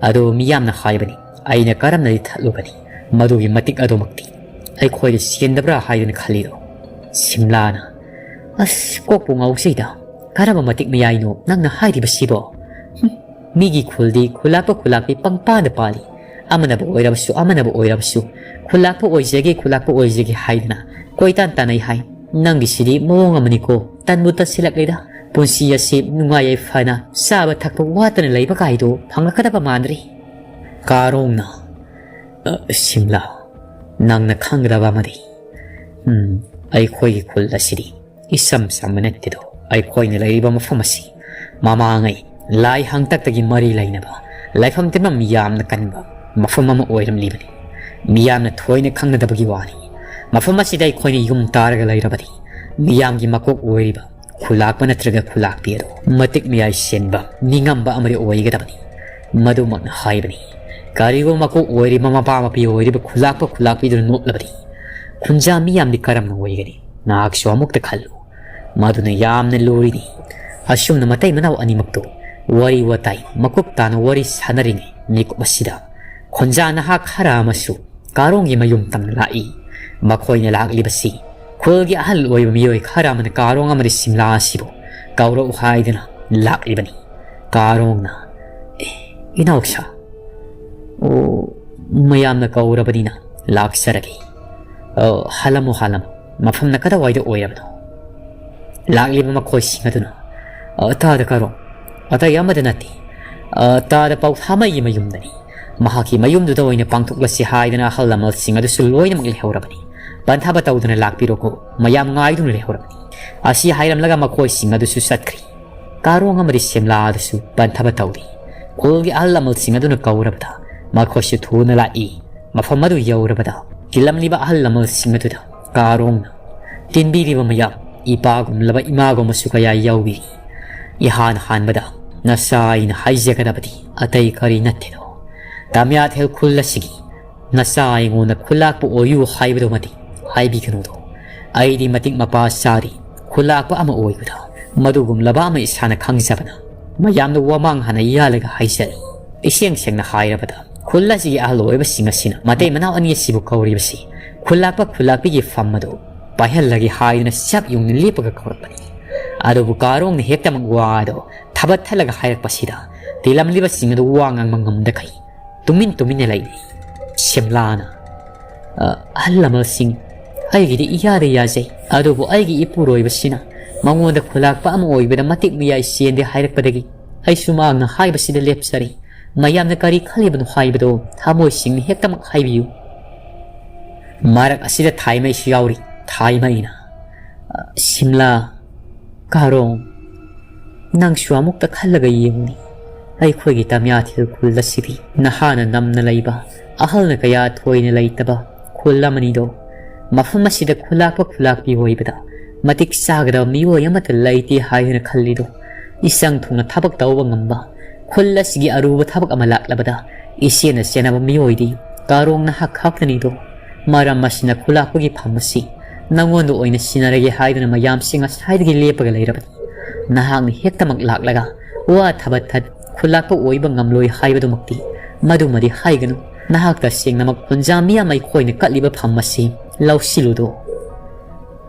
ꯑꯗꯨꯕꯨ ꯃꯤꯌꯥꯝꯅ ꯍꯥꯏꯕꯅꯤ, ꯑꯩꯅ ꯀꯔꯝꯅꯗꯤ ꯊꯠꯂꯨꯒꯅꯤ? ꯃꯗꯨꯒꯤ ꯃꯇꯤꯛ ꯑꯗꯨꯃꯛꯇꯤ ꯑꯩꯈꯣꯏꯗ ꯆꯦꯟꯗꯕ꯭ꯔꯥ ꯍꯥꯏꯗꯨꯅ ꯈꯜꯂꯤꯗꯣ?" ꯁꯤꯝꯂꯥꯅ, ꯑꯁ, ꯀꯣꯛꯄꯨ ꯉꯥꯎꯖꯩꯗ꯫ ꯀꯔꯝꯕ ꯃꯇꯤꯛ ꯃꯌꯥꯏꯅꯣ ꯅꯪꯅ ꯍꯥꯏꯔꯤꯕꯁꯤꯕꯣ? ꯍꯨꯝ, ꯃꯤꯒꯤ ꯈꯨꯜꯗꯤ ꯈꯨꯜꯂꯥꯛꯄ ꯈꯨꯜꯂꯥꯛꯄꯤ ꯄꯪꯄꯥꯟꯗ ꯄꯥꯜꯂꯤ꯫ ꯑꯃꯅꯕꯨ ꯑꯣꯏꯔꯕꯁꯨ, ꯑꯃꯅꯕꯨ ꯑꯣꯏꯔꯕꯁꯨ, "ꯈꯨꯜꯂꯥꯛꯄ ꯑꯣꯏꯖꯒꯦ, ꯈꯨꯜꯂꯥꯛꯄ ꯑꯣꯏꯖꯒꯦ" ꯍꯥꯏꯗꯅ ꯀꯣꯏꯇꯥꯟ ꯇꯥꯟꯅꯩ ꯍꯥꯏ꯫ ꯅꯪꯒꯤꯁꯤꯗꯤ ꯃꯑꯣꯡ ꯑꯃꯅꯤꯀꯣ, ꯇꯟꯕꯨ ꯇꯟꯁꯤꯜꯂꯛꯂꯦꯗ꯫ ꯄꯨꯟꯁꯤ ꯑꯁꯤ ꯅꯨꯡꯉꯥꯏ ꯌꯥꯏꯐꯅ ꯆꯥꯕ ꯊꯛꯄ ꯋꯥꯠꯇꯅ ꯂꯩꯕ ꯀꯥꯏꯗꯣ ꯐꯪꯂꯛꯀꯗꯕ ꯃꯥꯟꯗ꯭ꯔꯦ꯫ ꯀꯥꯔꯣꯡꯅ, "ꯑ, ꯁꯤꯝꯂꯥ, ꯅꯪꯅ ꯈꯪꯒꯗꯕ ꯑꯃꯗꯤ, ꯎꯝ, ꯑꯩꯈꯣꯏꯒꯤ ꯈꯨꯜ ꯑꯁꯤꯗꯤ ꯏꯁꯝ ꯁꯝꯕ ꯅꯠꯇꯦꯗꯣ꯫ ꯑꯩꯈꯣꯏꯅ ꯂꯩꯔꯤꯕ ꯃꯐꯝ ꯑꯁꯤ ꯃꯃꯥꯡꯉꯩ ꯂꯥꯏ ꯍꯥꯡꯇꯛꯇꯒꯤ ꯃꯔꯤ ꯂꯩꯅꯕ ꯂꯥꯏꯐꯝ ꯇꯤꯟꯐꯝ ꯌꯥꯝꯅ ꯀꯟꯕ ꯃꯐꯝ ꯑꯃ ꯑꯣꯏꯔꯝꯂꯤꯕꯅꯤ꯫ ꯃꯤꯌꯥꯝꯅ ꯊꯣꯏꯅ ꯈꯪꯅꯗꯕꯒꯤ ꯋꯥꯅꯤ꯫ ꯃꯐꯝ ꯑꯁꯤꯗ ꯑꯩꯈꯣꯏꯅ ꯌꯨꯝ ꯇꯥꯔꯒ ꯂꯩꯔꯕꯗꯤ ꯃꯤꯌꯥꯝꯒꯤ ꯃꯀꯣꯛ ꯑꯣꯏꯔꯤꯕ ꯈꯨꯂꯥꯛꯄ ꯅꯠꯇ꯭ꯔꯒ ꯈꯨꯂꯥꯛꯄꯤ ꯑꯗꯣ ꯃꯇꯤꯛ ꯃꯌꯥꯏ ꯁꯦꯟꯕ ꯅꯤꯡꯉꯝꯕ ꯑꯃꯗꯤ ꯑꯣꯏꯒꯗꯕꯅꯤ"꯫ ꯃꯗꯨꯃꯛꯅ ꯍꯥꯏꯕꯅꯤ꯫ ꯀꯔꯤꯒꯨꯝꯕ ꯃꯀꯣꯛ ꯑꯣꯏꯔꯤꯕ ꯃꯄꯥ ꯃꯄꯤ ꯑꯣꯏꯔꯤꯕ ꯈꯨꯂꯥꯛꯄ ꯈꯨꯂꯥꯛꯄꯤꯗꯨꯅ ꯅꯣꯛꯂꯕꯗꯤ ꯈꯨꯟꯖꯥ ꯃꯤꯌꯥꯝꯗꯤ ꯀꯔꯝꯅ ꯑꯣꯏꯒꯅꯤ? ꯅꯍꯥꯛꯁꯨ ꯑꯃꯨꯛꯇ ꯈꯜꯂꯨ꯫ ꯃꯗꯨꯅ ꯌꯥꯝꯅ ꯂꯨꯔꯤꯅꯤ꯫ ꯑꯁꯨꯝꯅ ꯃꯇꯩ ꯃꯅꯥꯎ ꯑꯅꯤꯃꯛꯇꯨ ꯋꯥꯔꯤ ꯋꯥꯇꯥꯏ ꯃꯀꯨꯞ ꯇꯥꯅ ꯋꯥꯔꯤ ꯁꯥꯟꯅꯔꯤꯉꯩ ꯃꯤꯀꯨꯞ ꯑꯁꯤꯗ ꯈꯣꯟꯖꯥ ꯅꯍꯥ ꯈꯔ ꯑꯃꯁꯨ ꯀꯥꯔꯣꯡꯒꯤ ꯃꯌꯨꯝ ꯇꯝꯅ ꯂꯥꯛꯏ꯫ ꯃꯈꯣꯏꯅ ꯂꯥꯛꯂꯤꯕꯁꯤ ꯈꯨꯜꯒꯤ ꯑꯍꯜ ꯑꯣꯏꯕ ꯃꯤꯑꯣꯏ ꯈꯔ ꯑꯃꯅ ꯀꯥꯔꯣꯡ ꯑꯃꯗꯤ ꯁꯤꯝꯂꯥ ꯑꯁꯤꯕꯨ ꯀꯧꯔꯛꯎ ꯍꯥꯏꯗꯨꯅ ꯂꯥꯛꯂꯤꯕꯅꯤ꯫ ꯀꯥꯔꯣꯡꯅ, "ꯑꯦ, ꯏꯅꯥꯎꯁꯥ, ꯑꯣ, ꯃꯌꯥꯝꯅ ꯀꯧꯔꯕꯅꯤꯅ ꯂꯥꯛꯆꯔꯒꯦ꯫ ꯑ, ꯍꯥꯂꯝꯃꯣ, ꯍꯥꯂꯝꯃꯣ, ꯃꯐꯝꯅ ꯀꯗꯥꯏꯋꯥꯏꯗ ꯑꯣꯏꯔꯕꯅꯣ?" ꯂꯥꯛꯂꯤꯕ ꯃꯈꯣꯏꯁꯤꯡ ꯑꯗꯨꯅ, "ꯑ, ꯇꯥꯗ ꯀꯥꯔꯣꯡ, ꯑꯇꯩ ꯑꯃꯗ ꯅꯠꯇꯦ, ꯑ, ꯇꯥꯗ ꯄꯥꯎꯊꯥꯃꯩꯒꯤ ꯃꯌꯨꯝꯗꯅꯤ꯫ ꯃꯍꯥꯛꯀꯤ ꯃꯌꯨꯝꯗꯨꯗ ꯑꯣꯏꯅ ꯄꯥꯡꯊꯣꯛꯂꯁꯤ" ꯍꯥꯏꯗꯅ ꯑꯍꯜ ꯂꯃꯟꯁꯤꯡ ꯑꯗꯨꯁꯨ ꯂꯣꯏꯅꯃꯛ ꯂꯩꯍꯧꯔꯕꯅꯤ꯫ "ꯄꯟꯊꯕ ꯇꯧꯗꯨꯅ ꯂꯥꯛꯄꯤꯔꯣꯀꯣ, ꯃꯌꯥꯝ ꯉꯥꯏꯗꯨꯅ ꯂꯩꯍꯧꯔꯕꯅꯤ"꯫ ꯑꯁꯤ ꯍꯥꯏꯔꯝꯂꯒ ꯃꯈꯣꯏꯁꯤꯡ ꯑꯗꯨꯁꯨ ꯆꯠꯈ꯭ꯔꯦ꯫ ꯀꯥꯔꯣꯡ ꯑꯃꯗꯤ ꯁꯤꯝꯂꯥ ꯑꯗꯨꯁꯨ ꯄꯟꯊꯕ ꯇꯧꯔꯤ꯫ ꯈꯨꯜꯒꯤ ꯑꯍꯜ ꯂꯃꯟꯁꯤꯡ ꯑꯗꯨꯅ ꯀꯧꯔꯕꯗ ꯃꯈꯣꯏꯁꯨ ꯊꯨꯅ ꯂꯥꯛꯏ꯫ ꯃꯐꯝ ꯑꯗꯨ ꯌꯧꯔꯕꯗ ꯇꯤꯜꯂꯝꯂꯤꯕ ꯑꯍꯜ ꯂꯃꯟꯁꯤꯡ ꯑꯗꯨꯗ ꯀꯥꯔꯣꯡꯅ, "ꯇꯤꯟꯕꯤꯔꯤꯕ ꯃꯌꯥꯝ, ꯏꯄꯥꯒꯨꯝꯂꯕ ꯏꯃꯥꯒꯨꯝꯕꯁꯨ ꯀꯌꯥ ꯌꯥꯎꯕꯤꯔꯤ꯫ ꯏꯍꯥꯟ ꯍꯥꯟꯕꯗ ꯅꯆꯥ ꯑꯩꯅ ꯍꯥꯏꯖꯒꯗꯕꯗꯤ ꯑꯇꯩ ꯀꯔꯤ ꯅꯠꯇꯦꯗꯣ, ꯇꯥꯃꯤꯌꯥꯊꯦꯜ ꯈꯨꯜ ꯑꯁꯤꯒꯤ ꯅꯆꯥ ꯑꯩꯉꯣꯟꯗ ꯈꯨꯜꯂꯥꯛꯄ ꯑꯣꯏꯌꯨ ꯍꯥꯏꯕꯗꯨꯃꯗꯤ ꯍꯥꯏꯕꯤꯒꯅꯨꯗꯣ꯫ ꯑꯩꯗꯤ ꯃꯇꯤꯛ ꯃꯄꯥ ꯆꯥꯔꯤ ꯈꯨꯜꯂꯥꯛꯄ ꯑꯃ ꯑꯣꯏꯕꯗ꯫ ꯃꯗꯨꯒꯨꯝꯂꯕ ꯑꯃ ꯏꯁꯥꯅ ꯈꯪꯖꯕꯅ ꯃꯌꯥꯝꯅ ꯋꯥꯃꯥꯡ ꯍꯥꯟꯅ ꯌꯥꯜꯂꯒ ꯍꯥꯏꯖꯔꯤ꯫ ꯏꯁꯦꯡ ꯁꯦꯡꯅ ꯍꯥꯏꯔꯕꯗ ꯈꯨꯜ ꯑꯁꯤꯒꯤ ꯑꯍꯜ ꯑꯣꯏꯕꯁꯤꯡ ꯑꯁꯤꯅ ꯃꯇꯩ ꯃꯅꯥꯎ ꯑꯅꯤ ꯑꯁꯤꯕꯨ ꯀꯧꯔꯤꯕꯁꯤ ꯈꯨꯜꯂꯥꯛꯄ ꯈꯨꯜꯂꯥꯛꯄꯤꯒꯤ ꯐꯝ ꯑꯗꯨ ꯄꯥꯏꯍꯜꯂꯒꯦ ꯍꯥꯏꯗꯨꯅ ꯆꯞ ꯌꯨꯡꯅ ꯂꯦꯞꯄꯒ ꯀꯧꯔꯛꯄꯅꯤ꯫ ꯑꯗꯨꯕꯨ ꯀꯥꯔꯣꯡꯅ ꯍꯦꯛꯇꯃꯛ ꯋꯥ ꯑꯗꯣ ꯊꯕꯠ ꯊꯠꯂꯒ ꯍꯥꯏꯔꯛꯄꯁꯤꯗ ꯇꯤꯜꯂꯝꯂꯤꯕꯁꯤꯡ ꯑꯗꯨ ꯋꯥ ꯉꯥꯡꯕ ꯉꯝꯗꯈꯩ ꯇꯨꯃꯤꯟ ꯇꯨꯃꯤꯟꯅ ꯂꯩꯔꯤ꯫ ꯁꯤꯝꯂꯥꯅ, "ꯑ, ꯑꯍꯜ ꯂꯃꯟꯁꯤꯡ, ꯑꯩꯒꯤꯗꯤ ꯏꯌꯥꯗ ꯌꯥꯖꯩ, ꯑꯗꯨꯕꯨ ꯑꯩꯒꯤ ꯏꯄꯨꯔꯣꯏꯕꯁꯤꯅ ꯃꯉꯣꯟꯗ ꯈꯨꯂꯥꯛꯄ ꯑꯃ ꯑꯣꯏꯕꯗ ꯃꯇꯤꯛ ꯃꯌꯥꯏ ꯆꯦꯟꯗꯦ ꯍꯥꯏꯔꯛꯄꯗꯒꯤ ꯑꯩꯁꯨ ꯃꯍꯥꯛꯅ ꯍꯥꯏꯕꯁꯤꯗ ꯂꯦꯞꯆꯔꯦ꯫ ꯃꯌꯥꯝꯅ ꯀꯔꯤ ꯈꯜꯂꯤꯕꯅꯣ ꯍꯥꯏꯕꯗꯣ ꯊꯃꯣꯏ ꯁꯦꯡꯅ ꯍꯦꯛꯇꯃꯛ ꯍꯥꯏꯕꯤꯌꯨ꯫" ꯃꯔꯛ ꯑꯁꯤꯗ ꯊꯥꯏꯃꯩꯁꯨ ꯌꯥꯎꯔꯤ꯫ ꯊꯥꯏꯃꯩꯅ, "ꯁꯤꯝꯂꯥ, ꯀꯥꯔꯣꯡ, ꯅꯪꯁꯨ ꯑꯃꯨꯛꯇ ꯈꯜꯂꯒ ꯌꯦꯡꯉꯨꯅꯦ꯫ ꯑꯩꯈꯣꯏꯒꯤ ꯇꯃꯤꯌꯥꯊꯦꯜ ꯈꯨꯜ ꯑꯁꯤꯗꯤ ꯅꯍꯥꯅ ꯅꯝꯅ ꯂꯩꯕ, ꯑꯍꯜꯅ ꯀꯌꯥ ꯊꯣꯏꯅ ꯂꯩꯇꯕ ꯈꯨꯜ ꯑꯃꯅꯤꯗꯣ꯫ ꯃꯐꯝ ꯑꯁꯤꯗ ꯈꯨꯂꯥꯛꯄ ꯈꯨꯂꯥꯛꯄꯤ ꯑꯣꯏꯕꯗ ꯃꯇꯤꯛ ꯆꯥꯒꯗꯕ ꯃꯤꯑꯣꯏ ꯑꯃꯠꯇ ꯂꯩꯇꯦ ꯍꯥꯏꯗꯨꯅ ꯈꯜꯂꯤꯗꯣ꯫ ꯏꯆꯪ ꯊꯨꯡꯅ ꯊꯕꯛ ꯇꯧꯕ ꯉꯝꯕ, ꯈꯨꯜ ꯑꯁꯤꯒꯤ ꯑꯔꯨꯕ ꯊꯕꯛ ꯑꯃ ꯂꯥꯛꯂꯕꯗ ꯏꯆꯦꯅ ꯆꯦꯟꯅꯕ ꯃꯤꯑꯣꯏꯗꯤ ꯀꯥꯔꯣꯡ ꯅꯍꯥꯛ ꯈꯛꯇꯅꯤꯗꯣ꯫ ꯃꯔꯝ ꯑꯁꯤꯅ ꯈꯨꯂꯥꯛꯄꯒꯤ ꯐꯝ ꯑꯁꯤ ꯅꯪꯉꯣꯟꯗ ꯑꯣꯏꯅ ꯁꯤꯟꯅꯔꯒꯦ ꯍꯥꯏꯗꯨꯅ ꯃꯌꯥꯝꯁꯤ ꯉꯁꯥꯏꯗꯒꯤ ꯂꯦꯞꯄꯒ ꯂꯩꯔꯕꯅꯤ꯫ ꯅꯍꯥꯛꯅ ꯍꯦꯛꯇꯃꯛ ꯂꯥꯛꯂꯒ ꯋꯥ ꯊꯕꯠ ꯊꯠ ꯈꯨꯂꯥꯛꯄ ꯑꯣꯏꯕ ꯉꯝꯂꯣꯏ ꯍꯥꯏꯕꯗꯨꯃꯛꯇꯤ ꯃꯗꯨꯃꯗꯤ ꯍꯥꯏꯒꯅꯨ꯫ ꯅꯍꯥꯛ ꯇꯁꯦꯡꯅꯃꯛ ꯈꯨꯟꯖꯥ ꯃꯤꯌꯥꯝ ꯑꯩꯈꯣꯏꯅ ꯀꯠꯂꯤꯕ ꯐꯝ ꯑꯁꯤ ꯂꯧꯁꯤꯜꯂꯨꯗꯣ꯫"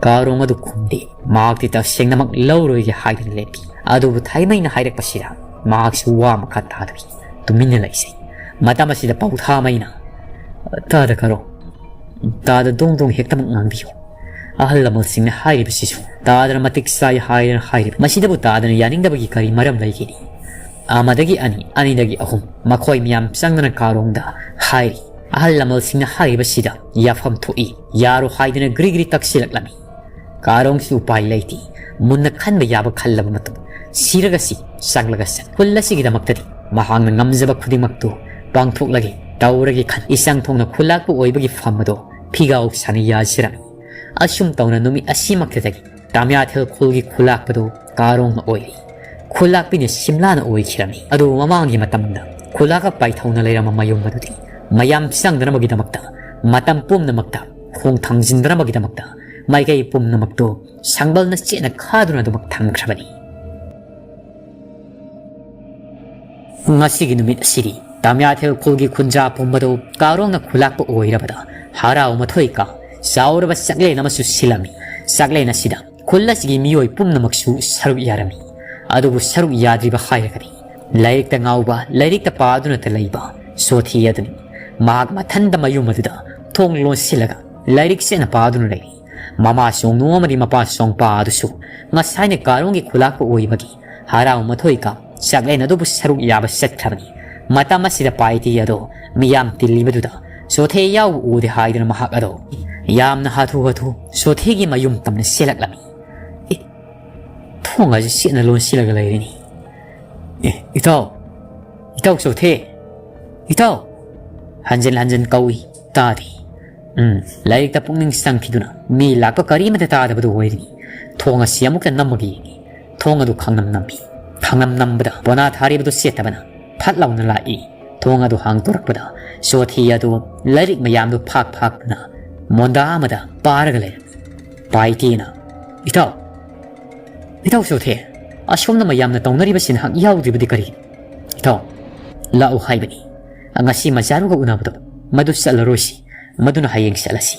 ꯀꯥꯔꯣꯡ ꯑꯗꯨ ꯈꯨꯝꯗꯦ꯫ ꯃꯍꯥꯛꯇꯤ ꯇꯁꯦꯡꯅꯃꯛ ꯂꯧꯔꯣꯏꯒꯦ ꯍꯥꯏꯗꯨꯅ ꯂꯦꯞꯄꯤ꯫ ꯑꯗꯨꯕꯨ ꯊꯥꯏꯃꯩꯅ ꯍꯥꯏꯔꯛꯄꯁꯤꯗ ꯃꯍꯥꯛꯁꯨ ꯋꯥ ꯃꯈꯥ ꯇꯥꯗꯕꯤ ꯇꯨꯃꯤꯟꯅ ꯂꯩꯖꯩ꯫ ꯃꯇꯝ ꯑꯁꯤꯗ ꯄꯥꯎꯊꯥꯃꯩꯅ, "ꯇꯥꯗ ꯀꯥꯔꯣꯡ, ꯇꯥꯗ ꯗꯣꯡ ꯗꯣꯡ ꯍꯦꯛꯇꯃꯛ ꯉꯥꯡꯕꯤꯌꯨ꯫ ꯑꯍꯜ ꯂꯃꯟꯁꯤꯡꯅ ꯍꯥꯏꯔꯤꯕꯁꯤꯁꯨ ꯇꯥꯗꯅ ꯃꯇꯤꯛ ꯆꯥꯏ ꯍꯥꯏꯗꯅ ꯍꯥꯏꯔꯤꯕ꯫ ꯃꯁꯤꯗꯕꯨ ꯇꯥꯗꯅ ꯌꯥꯅꯤꯡꯗꯕꯒꯤ ꯀꯔꯤ ꯃꯔꯝ ꯂꯩꯒꯅꯤ?" ꯑꯃꯗꯒꯤ ꯑꯅꯤ, ꯑꯅꯤꯗꯒꯤ ꯑꯍꯨꯝ, ꯃꯈꯣꯏ ꯃꯌꯥꯝ ꯆꯪꯗꯅ ꯀꯥꯔꯣꯡꯗ ꯍꯥꯏꯔꯤ꯫ ꯑꯍꯜ ꯂꯃꯟꯁꯤꯡꯅ ꯍꯥꯏꯔꯤꯕꯁꯤꯗ ꯌꯥꯐꯝ ꯊꯣꯛꯏ꯫ ꯌꯥꯔꯣ ꯍꯥꯏꯗꯨꯅ ꯒ꯭ꯔꯤ ꯒ꯭ꯔꯤ ꯇꯛꯁꯤꯜꯂꯛꯂꯝꯃꯤ꯫ ꯀꯥꯔꯣꯡꯁꯨ ꯎꯄꯥꯏ ꯂꯩꯇꯦ꯫ ꯃꯨꯟꯅ ꯈꯟꯕ ꯌꯥꯕ ꯈꯜꯂꯕ ꯃꯇꯨꯡ, ꯁꯤꯔꯒꯁꯤ ꯆꯪꯂꯒ ꯆꯠ-, ꯈꯨꯜ ꯑꯁꯤꯒꯤꯗꯃꯛꯇꯗꯤ ꯃꯍꯥꯛꯅ ꯉꯝꯖꯕ ꯈꯨꯗꯤꯡꯃꯛꯇꯨ ꯄꯥꯡꯊꯣꯛꯂꯒꯦ, ꯇꯧꯔꯒꯦ ꯈꯟ ꯏꯆꯪ ꯊꯣꯡꯅ ꯈꯨꯂꯥꯛꯄ ꯑꯣꯏꯕꯒꯤ ꯐꯝ ꯑꯗꯣ ꯐꯤꯒꯥꯎ ꯁꯥꯅ ꯌꯥꯖꯔꯝꯃꯤ꯫ ꯑꯁꯨꯝ ꯇꯧꯅ ꯅꯨꯃꯤꯠ ꯑꯁꯤꯃꯛꯇꯗꯒꯤ ꯇꯥꯃꯤꯌꯥꯊꯦꯜ ꯈꯨꯜꯒꯤ ꯈꯨꯂꯥꯛꯄꯗꯨ ꯀꯥꯔꯣꯡꯅ ꯑꯣꯏꯔꯤ꯫ ꯈꯨꯂꯥꯛꯄꯤꯅ ꯁꯤꯝꯂꯥꯅ ꯑꯣꯏꯈꯤꯔꯝꯃꯤ꯫ ꯑꯗꯨꯕꯨ ꯃꯃꯥꯡꯒꯤ ꯃꯇꯝꯗ ꯈꯨꯂꯥꯛꯄ ꯄꯥꯏꯊꯧꯅ ꯂꯩꯔꯝꯕ ꯃꯌꯨꯝ ꯑꯗꯨꯗꯤ ꯃꯌꯥꯝ ꯆꯪꯗꯅꯕꯒꯤꯗꯃꯛꯇ, ꯃꯇꯝ ꯄꯨꯝꯅꯃꯛꯇ ꯈꯣꯡ ꯊꯥꯡꯖꯤꯟꯗꯅꯕꯒꯤꯗꯃꯛꯇ ꯃꯥꯏꯀꯩ ꯄꯨꯝꯅꯃꯛꯇꯨ ꯁꯪꯕꯜꯅ ꯆꯦꯠꯅ ꯈꯥꯗꯨꯅ ꯑꯗꯨꯃꯛ ꯊꯝꯈ꯭ꯔꯕꯅꯤ꯫ ꯉꯁꯤꯒꯤ ꯅꯨꯃꯤꯠ ꯑꯁꯤꯗꯤ ꯇꯥꯃꯤꯌꯥꯊꯦꯜ ꯈꯨꯜꯒꯤ ꯈꯨꯟꯖꯥ ꯄꯨꯝꯕꯗꯨ ꯀꯥꯔꯣꯡꯅ ꯈꯨꯂꯥꯛꯄ ꯑꯣꯏꯔꯕꯗ ꯍꯔꯥꯎ ꯃꯊꯣꯏ ꯀꯥ ꯆꯥꯎꯔꯕ ꯆꯥꯛꯂꯦꯟ ꯑꯃꯁꯨ ꯁꯤꯜꯂꯝꯃꯤ꯫ ꯆꯥꯛꯂꯦꯟ ꯑꯁꯤꯗ ꯈꯨꯜ ꯑꯁꯤꯒꯤ ꯃꯤꯑꯣꯏ ꯄꯨꯝꯅꯃꯛꯁꯨ ꯁꯔꯨꯛ ꯌꯥꯔꯝꯃꯤ꯫ ꯑꯗꯨꯕꯨ ꯁꯔꯨꯛ ꯌꯥꯗ꯭ꯔꯤꯕ ꯍꯥꯏꯔꯒꯗꯤ ꯂꯥꯏꯔꯤꯛꯇ ꯉꯥꯎꯕ, ꯂꯥꯏꯔꯤꯛꯇ ꯄꯥꯗꯨꯅꯇ ꯂꯩꯕ ꯁꯣꯊꯤ ꯑꯗꯨꯅꯤ꯫ ꯃꯍꯥꯛ ꯃꯊꯟꯗ ꯃꯌꯨꯝ ꯑꯗꯨꯗ ꯊꯣꯡ ꯂꯣꯟꯁꯤꯜꯂꯒ ꯂꯥꯏꯔꯤꯛ ꯆꯦꯠꯅ ꯄꯥꯗꯨꯅ ꯂꯩꯔꯤ꯫ ꯃꯃꯥ ꯁꯣꯡꯅꯨ ꯑꯃꯗꯤ ꯃꯄꯥ ꯁꯣꯡꯄꯥ ꯑꯗꯨꯁꯨ ꯉꯁꯥꯏꯅ ꯀꯥꯔꯣꯡꯒꯤ ꯈꯨꯂꯥꯛꯄ ꯑꯣꯏꯕꯒꯤ ꯍꯔꯥꯎ ꯃꯊꯣꯏ ꯀꯥ ꯆꯥꯛꯂꯦꯟ ꯑꯗꯨꯕꯨ ꯁꯔꯨꯛ ꯌꯥꯕ ꯆꯠꯈ꯭ꯔꯕꯅꯤ꯫ ꯃꯇꯝ ꯑꯁꯤꯗ ꯄꯥꯏꯇꯤ ꯑꯗꯣ ꯃꯤꯌꯥꯝ ꯇꯤꯜꯂꯤꯕꯗꯨꯗ ꯁꯣꯊꯦ ꯌꯥꯎꯕ ꯎꯗꯦ ꯍꯥꯏꯗꯨꯅ ꯃꯍꯥꯛ ꯑꯗꯣ ꯌꯥꯝꯅ ꯍꯥꯊꯨ ꯍꯥꯊꯨ ꯁꯣꯊꯦꯒꯤ ꯃꯌꯨꯝ ꯇꯝꯅ ꯆꯦꯜꯂꯛꯂꯝꯃꯤ꯫ ꯑꯦ, ꯊꯣꯡ ꯑꯁꯤ ꯆꯦꯠꯅ ꯂꯣꯟꯁꯤꯜꯂꯒ ꯂꯩꯔꯤꯅꯤ꯫ ꯑꯦ, ꯏꯇꯥꯎ, ꯏꯇꯥꯎ ꯁꯣꯊꯦ, ꯏꯇꯥꯎ! ꯍꯟꯖꯤꯟ ꯍꯟꯖꯤꯟ ꯀꯧꯏ, ꯇꯥꯗꯦ꯫ ꯎꯝ, ꯂꯥꯏꯔꯤꯛꯇ ꯄꯨꯛꯅꯤꯡ ꯆꯪꯈꯤꯗꯨꯅ ꯃꯤ ꯂꯥꯛꯄ ꯀꯔꯤꯃꯠꯇ ꯇꯥꯗꯕꯗꯨ ꯑꯣꯏꯔꯤꯅꯤ꯫ ꯊꯣꯡ ꯑꯁꯤ ꯑꯃꯨꯛꯇ ꯅꯝꯃꯒ ꯌꯦꯡꯉꯤ꯫ ꯊꯣꯡ ꯑꯗꯨ ꯈꯪꯅꯝ ꯅꯝꯃꯤ꯫ ꯈꯪꯅꯝ ꯅꯝꯕꯗ ꯕꯣꯅꯥ ꯊꯥꯔꯤꯕꯗꯨ ꯆꯦꯠꯇꯕꯅ ꯐꯠ ꯂꯥꯎꯅ ꯂꯥꯛꯏ꯫ ꯊꯣꯡ ꯑꯗꯨ ꯍꯥꯡꯗꯣꯔꯛꯄꯗ ꯁꯣꯊꯤ ꯑꯗꯨ ꯂꯥꯏꯔꯤꯛ ꯃꯌꯥꯝꯗꯨ ꯐꯥꯛ ꯐꯥꯛꯇꯨꯅ ꯃꯣꯟꯗꯥ ꯑꯃꯗ ꯄꯥꯔꯒ ꯂꯩꯔꯝꯃꯤ꯫ ꯄꯥꯏꯇꯤꯅ, "ꯏꯇꯥꯎ, ꯏꯇꯥꯎ ꯁꯣꯊꯦ, ꯑꯁꯣꯝꯅ ꯃꯌꯥꯝꯅ ꯇꯧꯅꯔꯤꯕꯁꯤ ꯅꯍꯥꯛ ꯌꯥꯎꯗ꯭ꯔꯤꯕꯗꯤ ꯀꯔꯤꯒꯤꯅꯣ? ꯏꯇꯥꯎ, ꯂꯥꯛꯎ ꯍꯥꯏꯕꯅꯤ꯫ ꯉꯁꯤ ꯃꯆꯥꯔꯨꯒ ꯎꯅꯕꯗꯣ, ꯃꯗꯨ ꯆꯠꯂꯔꯣꯏꯁꯤ, ꯃꯗꯨꯅ ꯍꯌꯦꯡ ꯆꯠꯂꯁꯤ꯫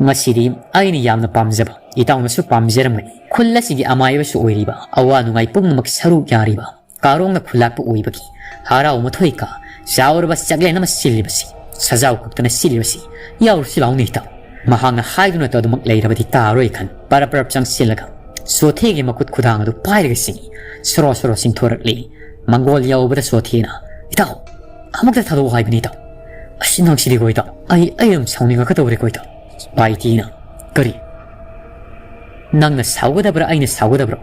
ꯉꯁꯤꯗꯤ ꯑꯩꯅ ꯌꯥꯝꯅ ꯄꯥꯝꯖꯕ, ꯏꯇꯥꯎꯅꯁꯨ ꯄꯥꯝꯖꯔꯝꯒꯅꯤ, ꯈꯨꯜ ꯑꯁꯤꯒꯤ ꯑꯃꯥꯏꯕꯁꯨ ꯑꯣꯏꯔꯤꯕ, ꯑꯋꯥ ꯅꯨꯡꯉꯥꯏ ꯄꯨꯝꯅꯃꯛ ꯁꯔꯨꯛ ꯌꯥꯔꯤꯕ ꯀꯥꯔꯣꯡꯅ ꯈꯨꯜꯂꯥꯛꯄ ꯑꯣꯏꯕꯒꯤ ꯍꯔꯥꯎ ꯃꯊꯣꯏ ꯀꯥ ꯆꯥꯎꯔꯕ ꯆꯥꯛꯂꯦꯟ ꯑꯃ ꯁꯤꯜꯂꯤꯕꯁꯤ, ꯁꯖꯥꯎ ꯀꯨꯞꯇꯅ ꯁꯤꯜꯂꯤꯕꯁꯤ ꯌꯥꯎꯔꯨꯁꯤ ꯂꯥꯎꯅꯦ ꯏꯇꯥꯎ꯫" ꯃꯍꯥꯛꯅ ꯍꯥꯏꯗꯨꯅ ꯑꯗꯨꯃꯛ ꯂꯩꯔꯕꯗꯤ ꯇꯥꯔꯣꯏ ꯈꯟ ꯄꯔꯞ ꯄꯔꯞ ꯆꯪꯁꯤꯜꯂꯒ ꯁꯣꯊꯦꯒꯤ ꯃꯈꯨꯠ ꯈꯨꯗꯥꯡ ꯑꯗꯨ ꯄꯥꯏꯔꯒ ꯆꯤꯡꯏ꯫ ꯁꯣꯔꯣ ꯁꯣꯔꯣ ꯆꯤꯡꯊꯣꯔꯛꯂꯤ꯫ ꯃꯪꯒꯣꯜ ꯌꯧꯕꯗ ꯁꯣꯊꯦꯅ, "ꯏꯇꯥꯎ, ꯑꯃꯨꯛꯇ ꯊꯥꯗꯣꯛꯑꯣ ꯍꯥꯏꯕꯅꯤ ꯏꯇꯥꯎ꯫ ꯑꯁ, ꯅꯪꯁꯤꯗꯤꯀꯣ ꯏꯇꯥꯎ, ꯑꯩ, ꯑꯩ ꯑꯗꯨꯝ ꯁꯥꯎꯅꯤꯡꯉꯛꯀꯗꯧꯔꯦꯀꯣ ꯏꯇꯥꯎ꯫" ꯄꯥꯏꯇꯤꯅ, "ꯀꯔꯤ? ꯅꯪꯅ ꯁꯥꯎꯒꯗꯕ꯭ꯔꯥ, ꯑꯩꯅ ꯁꯥꯎꯒꯗꯕ꯭ꯔꯣ?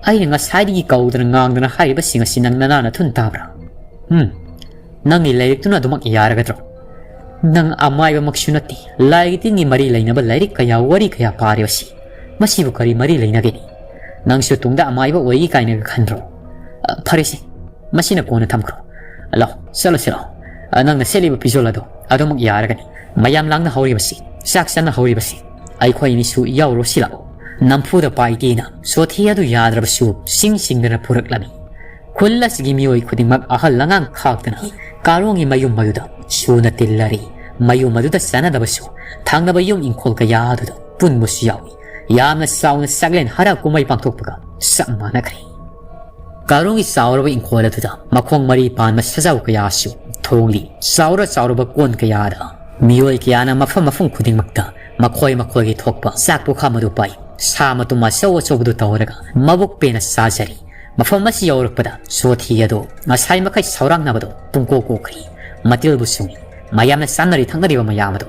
ꯑꯩꯅ ꯉꯁꯥꯏꯗꯒꯤ ꯀꯧꯗꯅ ꯉꯥꯡꯗꯅ ꯍꯥꯏꯔꯤꯕꯁꯤꯡ ꯑꯁꯤ ꯅꯪ ꯅꯅꯥ ꯅꯊꯨꯟ ꯇꯥꯕ꯭ꯔꯥ? ꯎꯝ? ꯅꯪꯒꯤ ꯂꯥꯏꯔꯤꯛꯇꯨꯅ ꯑꯗꯨꯃꯛ ꯌꯥꯔꯒꯗ꯭ꯔꯣ? ꯅꯪ ꯑꯃꯥꯏꯕꯃꯛꯁꯨ ꯅꯠꯇꯦ, ꯂꯥꯏꯒꯤ ꯇꯤꯟꯒꯤ ꯃꯔꯤ ꯂꯩꯅꯕ ꯂꯥꯏꯔꯤꯛ ꯀꯌꯥ, ꯋꯥꯔꯤ ꯀꯌꯥ ꯄꯥꯔꯤꯕꯁꯤ, ꯃꯁꯤꯕꯨ ꯀꯔꯤ ꯃꯔꯤ ꯂꯩꯅꯒꯅꯤ? ꯅꯪꯁꯨ ꯇꯨꯡꯗ ꯑꯃꯥꯏꯕ ꯑꯣꯏꯒꯦ ꯀꯥꯏꯅꯒ ꯈꯟꯕ꯭ꯔꯣ? ꯑ, ꯐꯔꯦꯁꯦ, ꯃꯁꯤꯅ ꯀꯣꯟꯅ ꯊꯝꯈ꯭ꯔꯣ꯫ ꯂꯥꯎ, ꯆꯠꯂꯁꯤ ꯂꯥꯎ꯫ ꯑ, ꯅꯪꯅ ꯁꯦꯠꯂꯤꯕ ꯐꯤꯖꯣꯜ ꯑꯗꯣ, ꯑꯗꯨꯃꯛ ꯌꯥꯔꯒꯅꯤ꯫ ꯃꯌꯥꯝ ꯂꯥꯡꯅ ꯍꯧꯔꯤꯕꯁꯤ, ꯆꯥꯛ ꯆꯥꯅ ꯍꯧꯔꯤꯕꯁꯤ, ꯑꯩꯈꯣꯏ ꯑꯅꯤꯁꯨ ꯌꯥꯎꯔꯨꯁꯤ ꯂꯥꯛꯑꯣ꯫" ꯅꯝꯐꯨꯗ ꯄꯥꯏꯇꯤꯅ ꯁꯣꯊꯤ ꯑꯗꯨ ꯌꯥꯗ꯭ꯔꯕꯁꯨ ꯁꯤꯡ ꯁꯤꯡꯗꯅ ꯄꯨꯔꯛꯂꯝꯃꯤ꯫ ꯈꯨꯜ ꯑꯁꯤꯒꯤ ꯃꯤꯑꯣꯏ ꯈꯨꯗꯤꯡꯃꯛ ꯑꯍꯜ ꯑꯉꯥꯡ ꯈꯥꯛꯇꯅ ꯀꯥꯔꯣꯡꯒꯤ ꯃꯌꯨꯝ ꯃꯌꯨꯗ ꯁꯨꯅ ꯇꯤꯜꯂꯔꯤ꯫ ꯃꯌꯨꯝ ꯑꯗꯨꯗ ꯆꯥꯟꯅꯗꯕꯁꯨ ꯊꯪꯅꯕ ꯌꯨꯝ ꯏꯪꯈꯣꯜ ꯀꯌꯥ ꯑꯗꯨꯗ ꯄꯨꯟꯕꯁꯨ ꯌꯥꯎꯏ꯫ ꯌꯥꯝꯅ ꯆꯥꯎꯅ ꯆꯥꯛꯂꯦꯟ ꯍꯔꯥꯎ ꯀꯨꯝꯍꯩ ꯄꯥꯡꯊꯣꯛꯄꯒ ꯆꯞ ꯃꯥꯟꯅꯈ꯭ꯔꯦ꯫ ꯀꯥꯔꯣꯡꯒꯤ ꯆꯥꯎꯔꯕ ꯏꯪꯈꯣꯜ ꯑꯗꯨꯗ ꯃꯈꯣꯡ ꯃꯔꯤ ꯄꯥꯟꯕ ꯁꯖꯥꯎ ꯀꯌꯥꯁꯨ ꯊꯣꯡꯂꯤ꯫ ꯆꯥꯎꯔ ꯆꯥꯎꯔꯕ ꯀꯣꯟ ꯀꯌꯥꯗ ꯃꯤꯑꯣꯏ ꯀꯌꯥꯅ ꯃꯐꯝ ꯃꯐꯝ ꯈꯨꯗꯤꯡꯃꯛꯇ ꯃꯈꯣꯏ ꯃꯈꯣꯏꯒꯤ ꯊꯣꯛꯄ ꯆꯥꯛ ꯄꯨꯈꯝ ꯑꯗꯨ ꯄꯥꯏ꯫ ꯁꯥ ꯃꯇꯨꯝ ꯑꯆꯧ ꯑꯆꯧꯕꯗꯨ ꯇꯧꯔꯒ ꯃꯕꯨꯛ ꯄꯦꯟꯅ ꯆꯥꯖꯔꯤ꯫ ꯃꯐꯝ ꯑꯁꯤ ꯌꯧꯔꯛꯄꯗ ꯁꯣꯊꯤ ꯑꯗꯣ ꯉꯁꯥꯏ ꯃꯈꯩ ꯁꯧꯔꯥꯡꯅꯕꯗꯣ ꯄꯨꯡꯀꯣꯛ ꯀꯣꯛꯈ꯭ꯔꯤ꯫ ꯃꯇꯤꯜꯕꯨ ꯆꯨꯝꯃꯤ꯫ ꯃꯌꯥꯝꯅ ꯆꯥꯅꯔꯤ ꯊꯛꯅꯔꯤꯕ ꯃꯌꯥꯝ ꯑꯗꯣ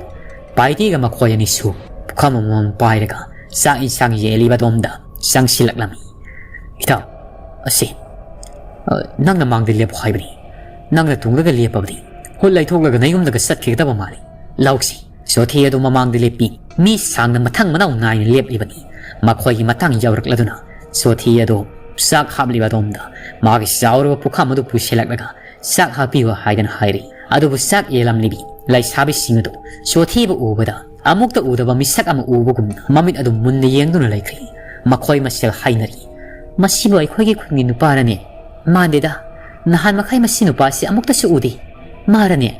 ꯄꯥꯏꯇꯤꯒ ꯃꯈꯣꯏ ꯑꯅꯤꯁꯨ ꯄꯨꯈꯝ ꯑꯃꯃꯝ ꯄꯥꯏꯔꯒ ꯆꯥꯛ ꯏꯟꯁꯥꯡ ꯌꯦꯜꯂꯤꯕ ꯑꯗꯣꯝꯗ ꯆꯪꯁꯤꯜꯂꯛꯂꯝꯃꯤ꯫ "ꯏꯇꯥꯎ, ꯑꯁꯤ, ꯑ, ꯅꯪꯅ ꯃꯥꯡꯗ ꯂꯦꯞꯄꯨ ꯍꯥꯏꯕꯅꯤ꯫ ꯅꯪꯅ ꯇꯨꯡꯗꯒ ꯂꯦꯞꯄꯕꯗꯤ ꯍꯨꯠ ꯂꯩꯊꯣꯛꯂꯒ ꯅꯌꯨꯝꯗꯒ ꯆꯠꯈꯤꯒꯗꯕ ꯃꯥꯜꯂꯤ꯫ ꯂꯥꯎꯁꯤ꯫" ꯁꯣꯊꯤ ꯑꯗꯨ ꯃꯃꯥꯡꯗ ꯂꯦꯞꯄꯤ꯫ ꯃꯤ ꯁꯥꯡꯅ ꯃꯊꯪ ꯃꯅꯥꯎ ꯅꯥꯏꯅ ꯂꯦꯞꯂꯤꯕꯅꯤ꯫ ꯃꯈꯣꯏꯒꯤ ꯃꯇꯥꯡ ꯌꯧꯔꯛꯂꯗꯨꯅ ꯁꯣꯊꯤ ꯑꯗꯨ ꯆꯥꯛ ꯍꯥꯞꯂꯤꯕ ꯑꯗꯣꯝꯗ ꯃꯥꯒꯤ ꯆꯥꯎꯔꯕ ꯄꯨꯈꯝ ꯑꯗꯨ ꯄꯨꯁꯤꯜꯂꯛꯂꯒ "ꯆꯥꯛ ꯍꯥꯞꯄꯤꯌꯨ" ꯍꯥꯏꯗꯅ ꯍꯥꯏꯔꯤ꯫ ꯑꯗꯨꯕꯨ ꯆꯥꯛ ꯌꯦꯜꯂꯝꯂꯤꯕꯤ ꯂꯩꯁꯥꯕꯤꯁꯤꯡ ꯑꯗꯨ ꯁꯣꯊꯤꯕ ꯎꯕꯗ ꯑꯃꯨꯛꯇ ꯎꯗꯕ ꯃꯤꯁꯛ ꯑꯃ ꯎꯕꯒꯨꯝꯅ ꯃꯃꯤꯠ ꯑꯗꯨ ꯃꯨꯟꯅ ꯌꯦꯡꯗꯨꯅ ꯂꯩꯈ꯭ꯔꯤ꯫ ꯃꯈꯣꯏ ꯃꯁꯦꯜ ꯍꯥꯏꯅꯔꯤ, "ꯃꯁꯤꯕꯨ ꯑꯩꯈꯣꯏꯒꯤ ꯈꯨꯟꯒꯤ ꯅꯨꯄꯥꯔꯅꯦ? ꯃꯥꯟꯗꯦꯗ꯫ ꯅꯍꯥꯟ ꯃꯈꯩ ꯃꯁꯤ ꯅꯨꯄꯥꯁꯤ ꯑꯃꯨꯛꯇꯁꯨ ꯎꯗꯦ꯫ ꯃꯥꯔꯅꯦ?"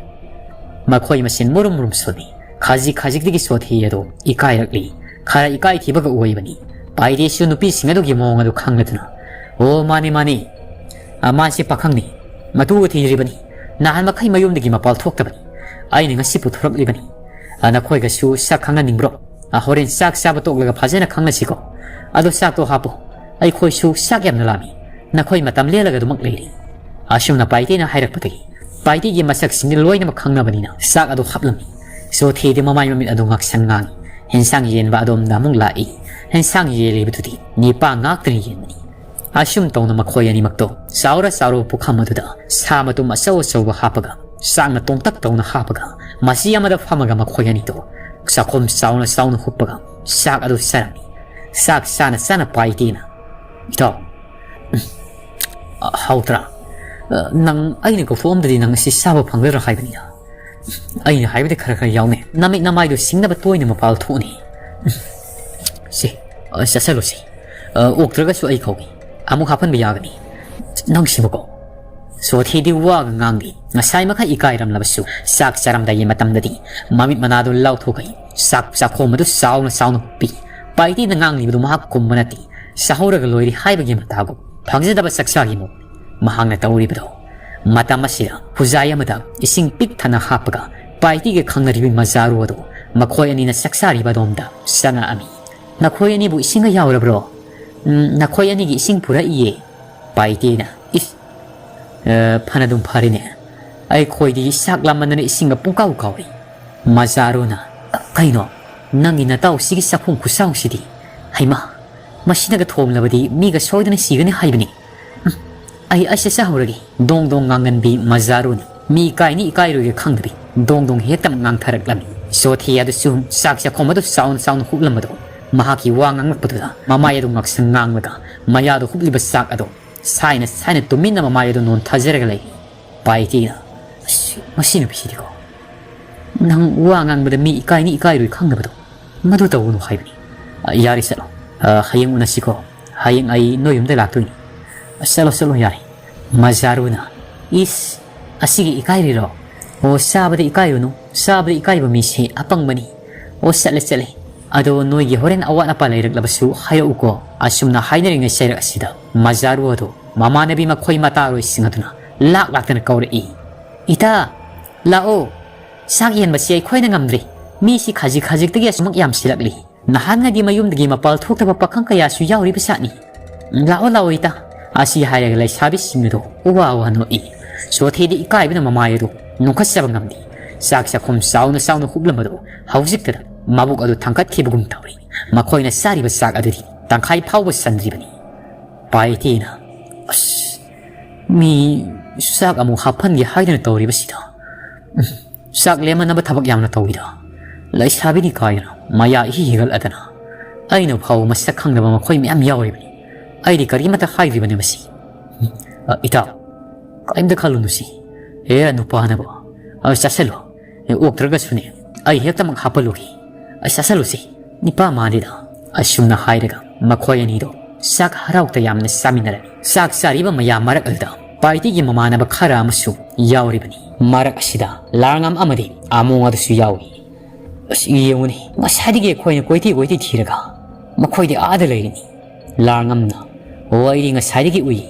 ꯃꯈꯣꯏ ꯃꯁꯦꯜ ꯃꯨꯔꯨꯝ ꯃꯨꯔꯨꯝ ꯁꯣꯜꯂꯤ꯫ ꯈꯖꯤꯛ ꯈꯖꯤꯛꯇꯒꯤ ꯁꯣꯊꯤ ꯑꯗꯨ ꯏꯀꯥꯏꯔꯛꯂꯤ꯫ ꯈꯔ ꯏꯀꯥꯏ ꯊꯤꯕꯒ ꯑꯣꯏꯕꯅꯤ꯫ ꯄꯥꯏꯗꯦꯁꯨ ꯅꯨꯄꯤꯁꯤꯡ ꯑꯗꯨꯒꯤ ꯃꯑꯣꯡ ꯑꯗꯨ ꯈꯪꯂꯗꯨꯅ, "ꯑꯣ, ꯃꯥꯅꯦ, ꯃꯥꯅꯦ꯫ ꯑ, ꯃꯥꯁꯦ ꯄꯥꯈꯪꯅꯤ꯫ ꯃꯇꯨꯒ ꯊꯤꯗ꯭ꯔꯤꯕꯅꯤ꯫ ꯅꯍꯥꯟ ꯃꯈꯩ ꯃꯌꯨꯝꯗꯒꯤ ꯃꯄꯥꯜ ꯊꯣꯛꯇꯕꯅꯤ꯫ ꯑꯩꯅ ꯉꯁꯤ ꯄꯨꯊꯣꯔꯛꯂꯤꯕꯅꯤ꯫ ꯑ, ꯅꯈꯣꯏꯒꯁꯨ ꯁꯛ ꯈꯪꯅꯅꯤꯡꯕ꯭ꯔꯣ? ꯑ, ꯍꯣꯔꯦꯟ ꯆꯥꯛ ꯆꯥꯕ ꯇꯣꯛꯂꯒ ꯐꯖꯅ ꯈꯪꯅꯁꯤꯀꯣ꯫ ꯑꯗꯣ ꯆꯥꯛꯇꯣ ꯍꯥꯞꯄꯣ꯫ ꯑꯩꯈꯣꯏꯁꯨ ꯆꯥꯛ ꯌꯥꯝꯅ ꯂꯥꯝꯃꯤ꯫ ꯅꯈꯣꯏ ꯃꯇꯝ ꯂꯦꯜꯂꯒ ꯑꯗꯨꯃꯛ ꯂꯩꯔꯤ꯫" ꯑꯁꯨꯝꯅ ꯄꯥꯏꯇꯦꯅ ꯍꯥꯏꯔꯛꯄꯗꯒꯤ ꯄꯥꯏꯇꯦꯒꯤ ꯃꯁꯛꯁꯤꯡꯗꯤ ꯂꯣꯏꯅꯃꯛ ꯈꯪꯅꯕꯅꯤꯅ ꯆꯥꯛ ꯑꯗꯨ ꯍꯥꯞꯂꯝꯃꯤ꯫ ꯁꯣꯊꯤꯗꯤ ꯃꯃꯥꯏ ꯃꯃꯤꯠ ꯑꯗꯨ ꯉꯥꯛꯁꯪ ꯉꯥꯡꯏ꯫ ꯍꯦꯟꯁꯥꯡ ꯌꯦꯟꯕ ꯑꯗꯣꯝꯗ ꯑꯃꯨꯛ ꯂꯥꯛꯏ꯫ ꯍꯦꯟꯁꯥꯡ ꯌꯦꯜꯂꯤꯕꯗꯨꯗꯤ ꯅꯤꯄꯥ ꯉꯥꯛꯇꯅ ꯌꯦꯟꯕꯅꯤ꯫ ꯑꯁꯨꯝ ꯇꯧꯅ ꯃꯈꯣꯏ ꯑꯅꯤꯃꯛꯇꯣ ꯆꯥꯎꯔ ꯆꯥꯎꯔꯕ ꯄꯨꯈꯝ ꯑꯗꯨꯗ ꯁꯥ ꯃꯇꯨꯝ ꯑꯆꯧ ꯑꯆꯧꯕ ꯍꯥꯞꯄꯒ, ꯆꯥꯛꯅ ꯇꯣꯡꯇꯛ ꯇꯧꯅ ꯍꯥꯞꯄꯒ, ꯃꯆꯤ ꯑꯃꯗ ꯐꯝꯃꯒ ꯃꯈꯣꯏ ꯑꯅꯤꯗꯣ ꯆꯥꯛꯈꯨꯝ ꯆꯥꯎꯅ ꯆꯥꯎꯅ ꯍꯨꯞꯄꯒ ꯆꯥꯛ ꯑꯗꯨ ꯆꯥꯔꯝꯃꯤ꯫ ꯆꯥꯛ ꯆꯥꯅ ꯆꯥꯅ ꯄꯥꯏꯇꯦꯅ, "ꯏꯇꯥꯎ, ꯎꯝ, ꯑ, ꯍꯥꯎꯇ꯭ꯔꯥ? ꯑ, ꯅꯪ ꯑꯩꯅ ꯀꯧꯊꯣꯛꯑꯝꯗꯗꯤ ꯅꯪ ꯑꯁꯤ ꯆꯥꯕ ꯐꯪꯒꯗ꯭ꯔꯥ ꯍꯥꯏꯕꯅꯤꯗ꯫ ꯑꯩꯅ ꯍꯥꯏꯕꯗꯤ ꯈꯔ ꯈꯔ ꯌꯥꯎꯅꯦ꯫ ꯅꯃꯤꯠ ꯅꯃꯥꯏꯗꯨ ꯁꯤꯡꯅꯕ ꯇꯣꯏꯅ ꯃꯄꯥꯜ ꯊꯣꯛꯎꯅꯦ꯫ ꯁꯦ, ꯑ, ꯆꯥꯁꯜꯂꯨꯁꯦ꯫ ꯑ, ꯑꯣꯛꯇ꯭ꯔꯒꯁꯨ ꯑꯩ ꯀꯧꯏ꯫ ꯑꯃꯨꯛ ꯍꯥꯞꯍꯟꯕ ꯌꯥꯒꯅꯤ꯫ ꯅꯪꯁꯤꯕꯀꯣ?" ꯁꯣꯊꯤꯗꯤ ꯋꯥꯒ ꯉꯥꯡꯗꯦ꯫ ꯉꯁꯥꯏ ꯃꯈꯩ ꯏꯀꯥꯏꯔꯝꯂꯕꯁꯨ ꯆꯥꯛ ꯆꯥꯔꯝꯗꯥꯏꯒꯤ ꯃꯇꯝꯗꯗꯤ ꯃꯃꯤꯠ ꯃꯅꯥꯗꯨ ꯂꯥꯎꯊꯣꯛꯈꯤ꯫ ꯆꯥꯛ ꯆꯥꯛꯈꯣꯝ ꯑꯗꯨ ꯆꯥꯎꯅ ꯆꯥꯎꯅ ꯍꯨꯞꯄꯤ꯫ ꯄꯥꯏꯇꯤꯅ ꯉꯥꯡꯂꯤꯕꯗꯨ ꯃꯍꯥꯛ ꯈꯨꯝꯕ ꯅꯠꯇꯦ꯫ ꯆꯥꯍꯧꯔꯒ ꯂꯣꯏꯔꯦ ꯍꯥꯏꯕꯒꯤ ꯃꯇꯥꯒꯨꯝ ꯐꯪꯖꯗꯕ ꯆꯥꯛꯆꯥꯒꯤ ꯃꯑꯣꯡ ꯃꯍꯥꯛꯅ ꯇꯧꯔꯤꯕꯗꯣ꯫ ꯃꯇꯝ ꯑꯁꯤꯗ ꯈꯨꯖꯥꯏ ꯑꯃꯗ ꯏꯁꯤꯡ ꯄꯤꯛ ꯊꯟꯅ ꯍꯥꯞꯄꯒ ꯄꯥꯏꯇꯤꯒ ꯈꯪꯅꯔꯤꯕꯤ ꯃꯖꯥꯔꯨ ꯑꯗꯨ ꯃꯈꯣꯏ ꯑꯅꯤꯅ ꯆꯥꯛꯆꯥꯔꯤꯕ ꯑꯗꯣꯝꯗ ꯆꯪꯉꯛꯑꯝꯃꯤ꯫ "ꯅꯈꯣꯏ ꯑꯅꯤꯕꯨ ꯏꯁꯤꯡꯒ ꯌꯥꯎꯔꯕ꯭ꯔꯣ?" "ꯎꯝ, ꯅꯈꯣꯏ ꯑꯅꯤꯒꯤ ꯏꯁꯤꯡ ꯄꯨꯔꯛꯏꯌꯦ꯫" ꯄꯥꯏꯇꯦꯅ, "ꯏꯁ, ꯑ, ꯐꯅꯗꯨꯝ ꯐꯔꯦꯅꯦ꯫ ꯑꯩꯈꯣꯏꯗꯤ ꯆꯥꯛ ꯂꯥꯝꯃꯟꯗꯅ ꯏꯁꯤꯡꯒ ꯄꯨꯡꯀꯥꯎ ꯀꯥꯎꯔꯦ꯫" ꯃꯖꯥꯔꯨꯅ, "ꯀꯩꯅꯣ, ꯅꯪꯒꯤ ꯅꯇꯥꯎꯁꯤꯒꯤ ꯆꯥꯛꯈꯨꯝ ꯈꯨꯆꯥꯎꯁꯤꯗꯤ? ꯍꯩꯃꯥ, ꯃꯁꯤꯅꯒ ꯊꯣꯝꯂꯕꯗꯤ ꯃꯤꯒ ꯁꯣꯏꯗꯅ ꯁꯤꯒꯅꯤ ꯍꯥꯏꯕꯅꯤ꯫ ꯎꯝ, ꯑꯩ, ꯑꯩꯁꯦ ꯆꯥꯍꯧꯔꯒꯦ꯫" ꯗꯣꯡ ꯗꯣꯡ ꯉꯥꯡꯒꯟꯕꯤ ꯃꯖꯥꯔꯨꯅ ꯃꯤ ꯏꯀꯥꯏꯅꯤ ꯏꯀꯥꯏꯔꯣꯏꯒ ꯈꯪꯗꯕꯤ ꯗꯣꯡ ꯗꯣꯡ ꯍꯦꯛꯇ ꯉꯥꯡꯊꯔꯛꯂꯝꯃꯤ꯫ ꯁꯣꯊꯤ ꯑꯗꯨꯁꯨ ꯆꯥꯛ ꯆꯥꯛꯈꯣꯝ ꯑꯗꯨ ꯆꯥꯎꯅ ꯆꯥꯎꯅ ꯍꯨꯞꯂꯝꯕꯗꯣ ꯃꯍꯥꯛꯀꯤ ꯋꯥ ꯉꯥꯡꯂꯛꯄꯗꯨꯗ ꯃꯃꯥꯏ ꯑꯗꯨ ꯉꯥꯛꯁꯪ ꯉꯥꯡꯂꯒ ꯃꯌꯥꯗꯨ ꯍꯨꯞꯂꯤꯕ ꯆꯥꯛ ꯑꯗꯨ ꯁꯥꯏꯅ ꯁꯥꯏꯅ ꯇꯨꯃꯤꯟꯅ ꯃꯃꯥꯏ ꯑꯗꯨ ꯅꯣꯟꯊꯖꯔꯒ ꯂꯩ꯫ ꯄꯥꯏꯇꯤꯅ, "ꯑꯁ, ꯃꯁꯤ ꯅꯨꯄꯤꯁꯤꯗꯤꯀꯣ꯫ ꯅꯪ ꯋꯥ ꯉꯥꯡꯕꯗ ꯃꯤ ꯏꯀꯥꯏꯅꯤ ꯏꯀꯥꯏꯔꯣꯏ ꯈꯪꯗꯕꯗꯣ꯫ ꯃꯗꯨ ꯇꯧꯒꯅꯨ ꯍꯥꯏꯕꯅꯤ꯫ ꯑ, ꯌꯥꯔꯦ, ꯆꯠꯂꯣ꯫ ꯑ, ꯍꯌꯦꯡ ꯎꯅꯁꯤꯀꯣ꯫ ꯍꯌꯦꯡ ꯑꯩ ꯅꯣꯏ ꯌꯨꯝꯗ ꯂꯥꯛꯇꯣꯏꯅꯤ꯫ ꯑ, ꯆꯠꯂꯣ, ꯆꯠꯂꯣ, ꯌꯥꯔꯦ꯫" ꯃꯖꯥꯔꯨꯅ, "ꯏꯁ, ꯑꯁꯤꯒꯤ ꯏꯀꯥꯏꯔꯤꯔꯣ? ꯑꯣ, ꯆꯥꯕꯗ ꯏꯀꯥꯏꯔꯨꯅꯨ꯫ ꯆꯥꯕꯗ ꯏꯀꯥꯏꯕ ꯃꯤꯁꯦ ꯑꯄꯪꯕꯅꯤ꯫ ꯑꯣ, ꯆꯠꯂꯦ, ꯆꯠꯂꯦ꯫ ꯑꯗꯣ ꯅꯣꯏꯒꯤ ꯍꯣꯔꯦꯟ ꯑꯋꯥꯠ ꯑꯄꯥ ꯂꯩꯔꯛꯂꯕꯁꯨ ꯍꯥꯏꯔꯛꯎꯀꯣ꯫" ꯑꯁꯨꯝꯅ ꯍꯥꯏꯅꯔꯤꯉꯩ ꯆꯩꯔꯛ ꯑꯁꯤꯗ ꯃꯖꯥꯔꯨ ꯑꯗꯨ ꯃꯃꯥꯟꯅꯕꯤ ꯃꯈꯣꯏ ꯃꯇꯥꯔꯣꯏꯁꯤꯡ ꯑꯗꯨꯅ ꯂꯥꯛ ꯂꯥꯛꯇꯅ ꯀꯧꯔꯛꯏ꯫ "ꯏꯇꯥ, ꯂꯥꯛꯑꯣ꯫ ꯆꯥꯛ ꯌꯦꯟꯕꯁꯤ ꯑꯩꯈꯣꯏꯅ ꯉꯝꯗ꯭ꯔꯦ꯫ ꯃꯤꯁꯤ ꯈꯖꯤꯛ ꯈꯖꯤꯛꯇꯒꯤ ꯑꯁꯨꯃꯛ ꯌꯥꯝꯁꯤꯜꯂꯛꯂꯤ꯫ ꯅꯍꯥꯟꯉꯩꯗꯤ ꯃꯌꯨꯝꯗꯒꯤ ꯃꯄꯥꯜ ꯊꯣꯛꯇꯕ ꯄꯥꯈꯪ ꯀꯌꯥꯁꯨ ꯌꯥꯎꯔꯤꯕ ꯖꯥꯠꯅꯤ꯫ ꯂꯥꯛꯑꯣ, ꯂꯥꯛꯑꯣ, ꯏꯇꯥ꯫" ꯑꯁꯤ ꯍꯥꯏꯔꯒ ꯂꯩꯁꯥꯕꯤꯁꯤꯡ ꯑꯗꯨ ꯎꯋꯥ ꯎꯋꯥ ꯅꯣꯛꯏ꯫ ꯁꯣꯊꯤꯗꯤ ꯏꯀꯥꯏꯕꯅ ꯃꯃꯥꯏ ꯑꯗꯨ ꯅꯣꯛꯈꯠꯆꯕ ꯉꯝꯗꯦ꯫ ꯆꯥꯛ ꯆꯥꯛꯈꯨꯝ ꯆꯥꯎꯅ ꯆꯥꯎꯅ ꯍꯨꯞꯂꯝꯕꯗꯨ ꯍꯧꯖꯤꯛꯇꯗ ꯃꯕꯨꯛ ꯑꯗꯨ ꯊꯥꯡꯒꯠꯈꯤꯕꯒꯨꯝ ꯇꯧꯔꯤ꯫ ꯃꯈꯣꯏꯅ ꯆꯥꯔꯤꯕ ꯆꯥꯛ ꯑꯗꯨꯗꯤ ꯇꯪꯈꯥꯏ ꯐꯥꯎꯕ ꯆꯟꯗ꯭ꯔꯤꯕꯅꯤ꯫ ꯄꯥꯏꯇꯦꯅ, "ꯑꯁ, ꯃꯤ ꯆꯥꯛ ꯑꯃꯨꯛ ꯍꯥꯞꯍꯟꯒꯦ ꯍꯥꯏꯗꯅ ꯇꯧꯔꯤꯕꯁꯤꯗ꯫ ꯎꯝ, ꯆꯥꯛ ꯂꯦꯝꯍꯟꯅꯕ ꯊꯕꯛ ꯌꯥꯝꯅ ꯇꯧꯏꯗ꯫ ꯂꯩꯁꯥꯕꯤꯅꯤ ꯀꯥꯏꯗꯅ ꯃꯌꯥ ꯏꯍꯤ ꯍꯤꯒꯠꯂꯗꯅ꯫ ꯑꯩꯅ ꯐꯥꯎ ꯃꯁꯛ ꯈꯪꯗꯕ ꯃꯈꯣꯏ ꯃꯌꯥꯝ ꯌꯥꯎꯔꯤꯕꯅꯤ꯫ ꯑꯩꯗꯤ ꯀꯔꯤꯃꯠꯇ ꯍꯥꯏꯗ꯭ꯔꯤꯕꯅꯤ ꯃꯁꯤ꯫ ꯑ, ꯏꯇꯥꯎ, ꯀꯔꯤꯝꯇ ꯈꯜꯂꯨꯅꯨꯁꯤ꯫ ꯑꯦ, ꯅꯨꯄꯥꯅꯕ꯫ ꯑ, ꯆꯥꯁꯤꯜꯂꯨ꯫ ꯑꯦ, ꯑꯣꯛꯇ꯭ꯔꯒꯁꯨꯅꯦ, ꯑꯩ ꯍꯦꯛꯇꯃꯛ ꯍꯥꯞꯄꯜꯂꯨꯒꯦ꯫ ꯑ, ꯆꯥꯁꯤꯜꯂꯨꯁꯤ, ꯅꯤꯄꯥ ꯃꯥꯜꯂꯤꯗ꯫" ꯑꯁꯨꯝꯅ ꯍꯥꯏꯔꯒ ꯃꯈꯣꯏ ꯑꯅꯤꯗꯣ ꯆꯥꯛ ꯍꯔꯥꯎ ꯇꯌꯥꯝꯅ ꯆꯥꯃꯤꯟꯅꯔꯝꯃꯤ꯫ ꯆꯥꯛ ꯆꯥꯔꯤꯕ ꯃꯌꯥꯝ ꯃꯔꯛ ꯑꯗꯨꯗ ꯄꯥꯔꯇꯤꯒꯤ ꯃꯃꯥꯟꯅꯕ ꯈꯔ ꯑꯃꯁꯨ ꯌꯥꯎꯔꯤꯕꯅꯤ꯫ ꯃꯔꯛ ꯑꯁꯤꯗ ꯂꯥꯔꯉꯝ ꯑꯃꯗꯤ ꯑꯃꯣꯡ ꯑꯗꯨꯁꯨ ꯌꯥꯎꯏ꯫ ꯑꯁ, ꯌꯦꯡꯉꯨꯅꯦ, ꯉꯁꯥꯏꯗꯒꯤ ꯑꯩꯈꯣꯏꯅ ꯀꯣꯏꯊꯤ ꯀꯣꯏꯊꯤ ꯊꯤꯔꯒ ꯃꯈꯣꯏꯗꯤ ꯑꯥꯗ ꯂꯩꯔꯤꯅꯤ꯫ ꯂꯥꯔꯉꯝꯅ, "ꯑꯣ, ꯑꯩꯗꯤ ꯉꯁꯥꯏꯗꯒꯤ ꯎꯏ꯫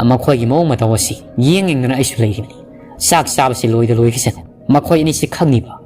ꯃꯈꯣꯏꯒꯤ ꯃꯑꯣꯡ ꯃꯇꯧ ꯑꯁꯤ ꯌꯦꯡ ꯌꯦꯡꯗꯨꯅ ꯑꯩꯁꯨ ꯂꯩꯔꯤꯕꯅꯤ꯫ ꯆꯥꯛ ꯆꯥꯕꯁꯤ ꯂꯣꯏꯗ ꯂꯣꯏꯈꯤꯁꯅꯨ꯫ ꯃꯈꯣꯏ ꯑꯅꯤꯁꯤ ꯈꯪꯉꯤꯕ?"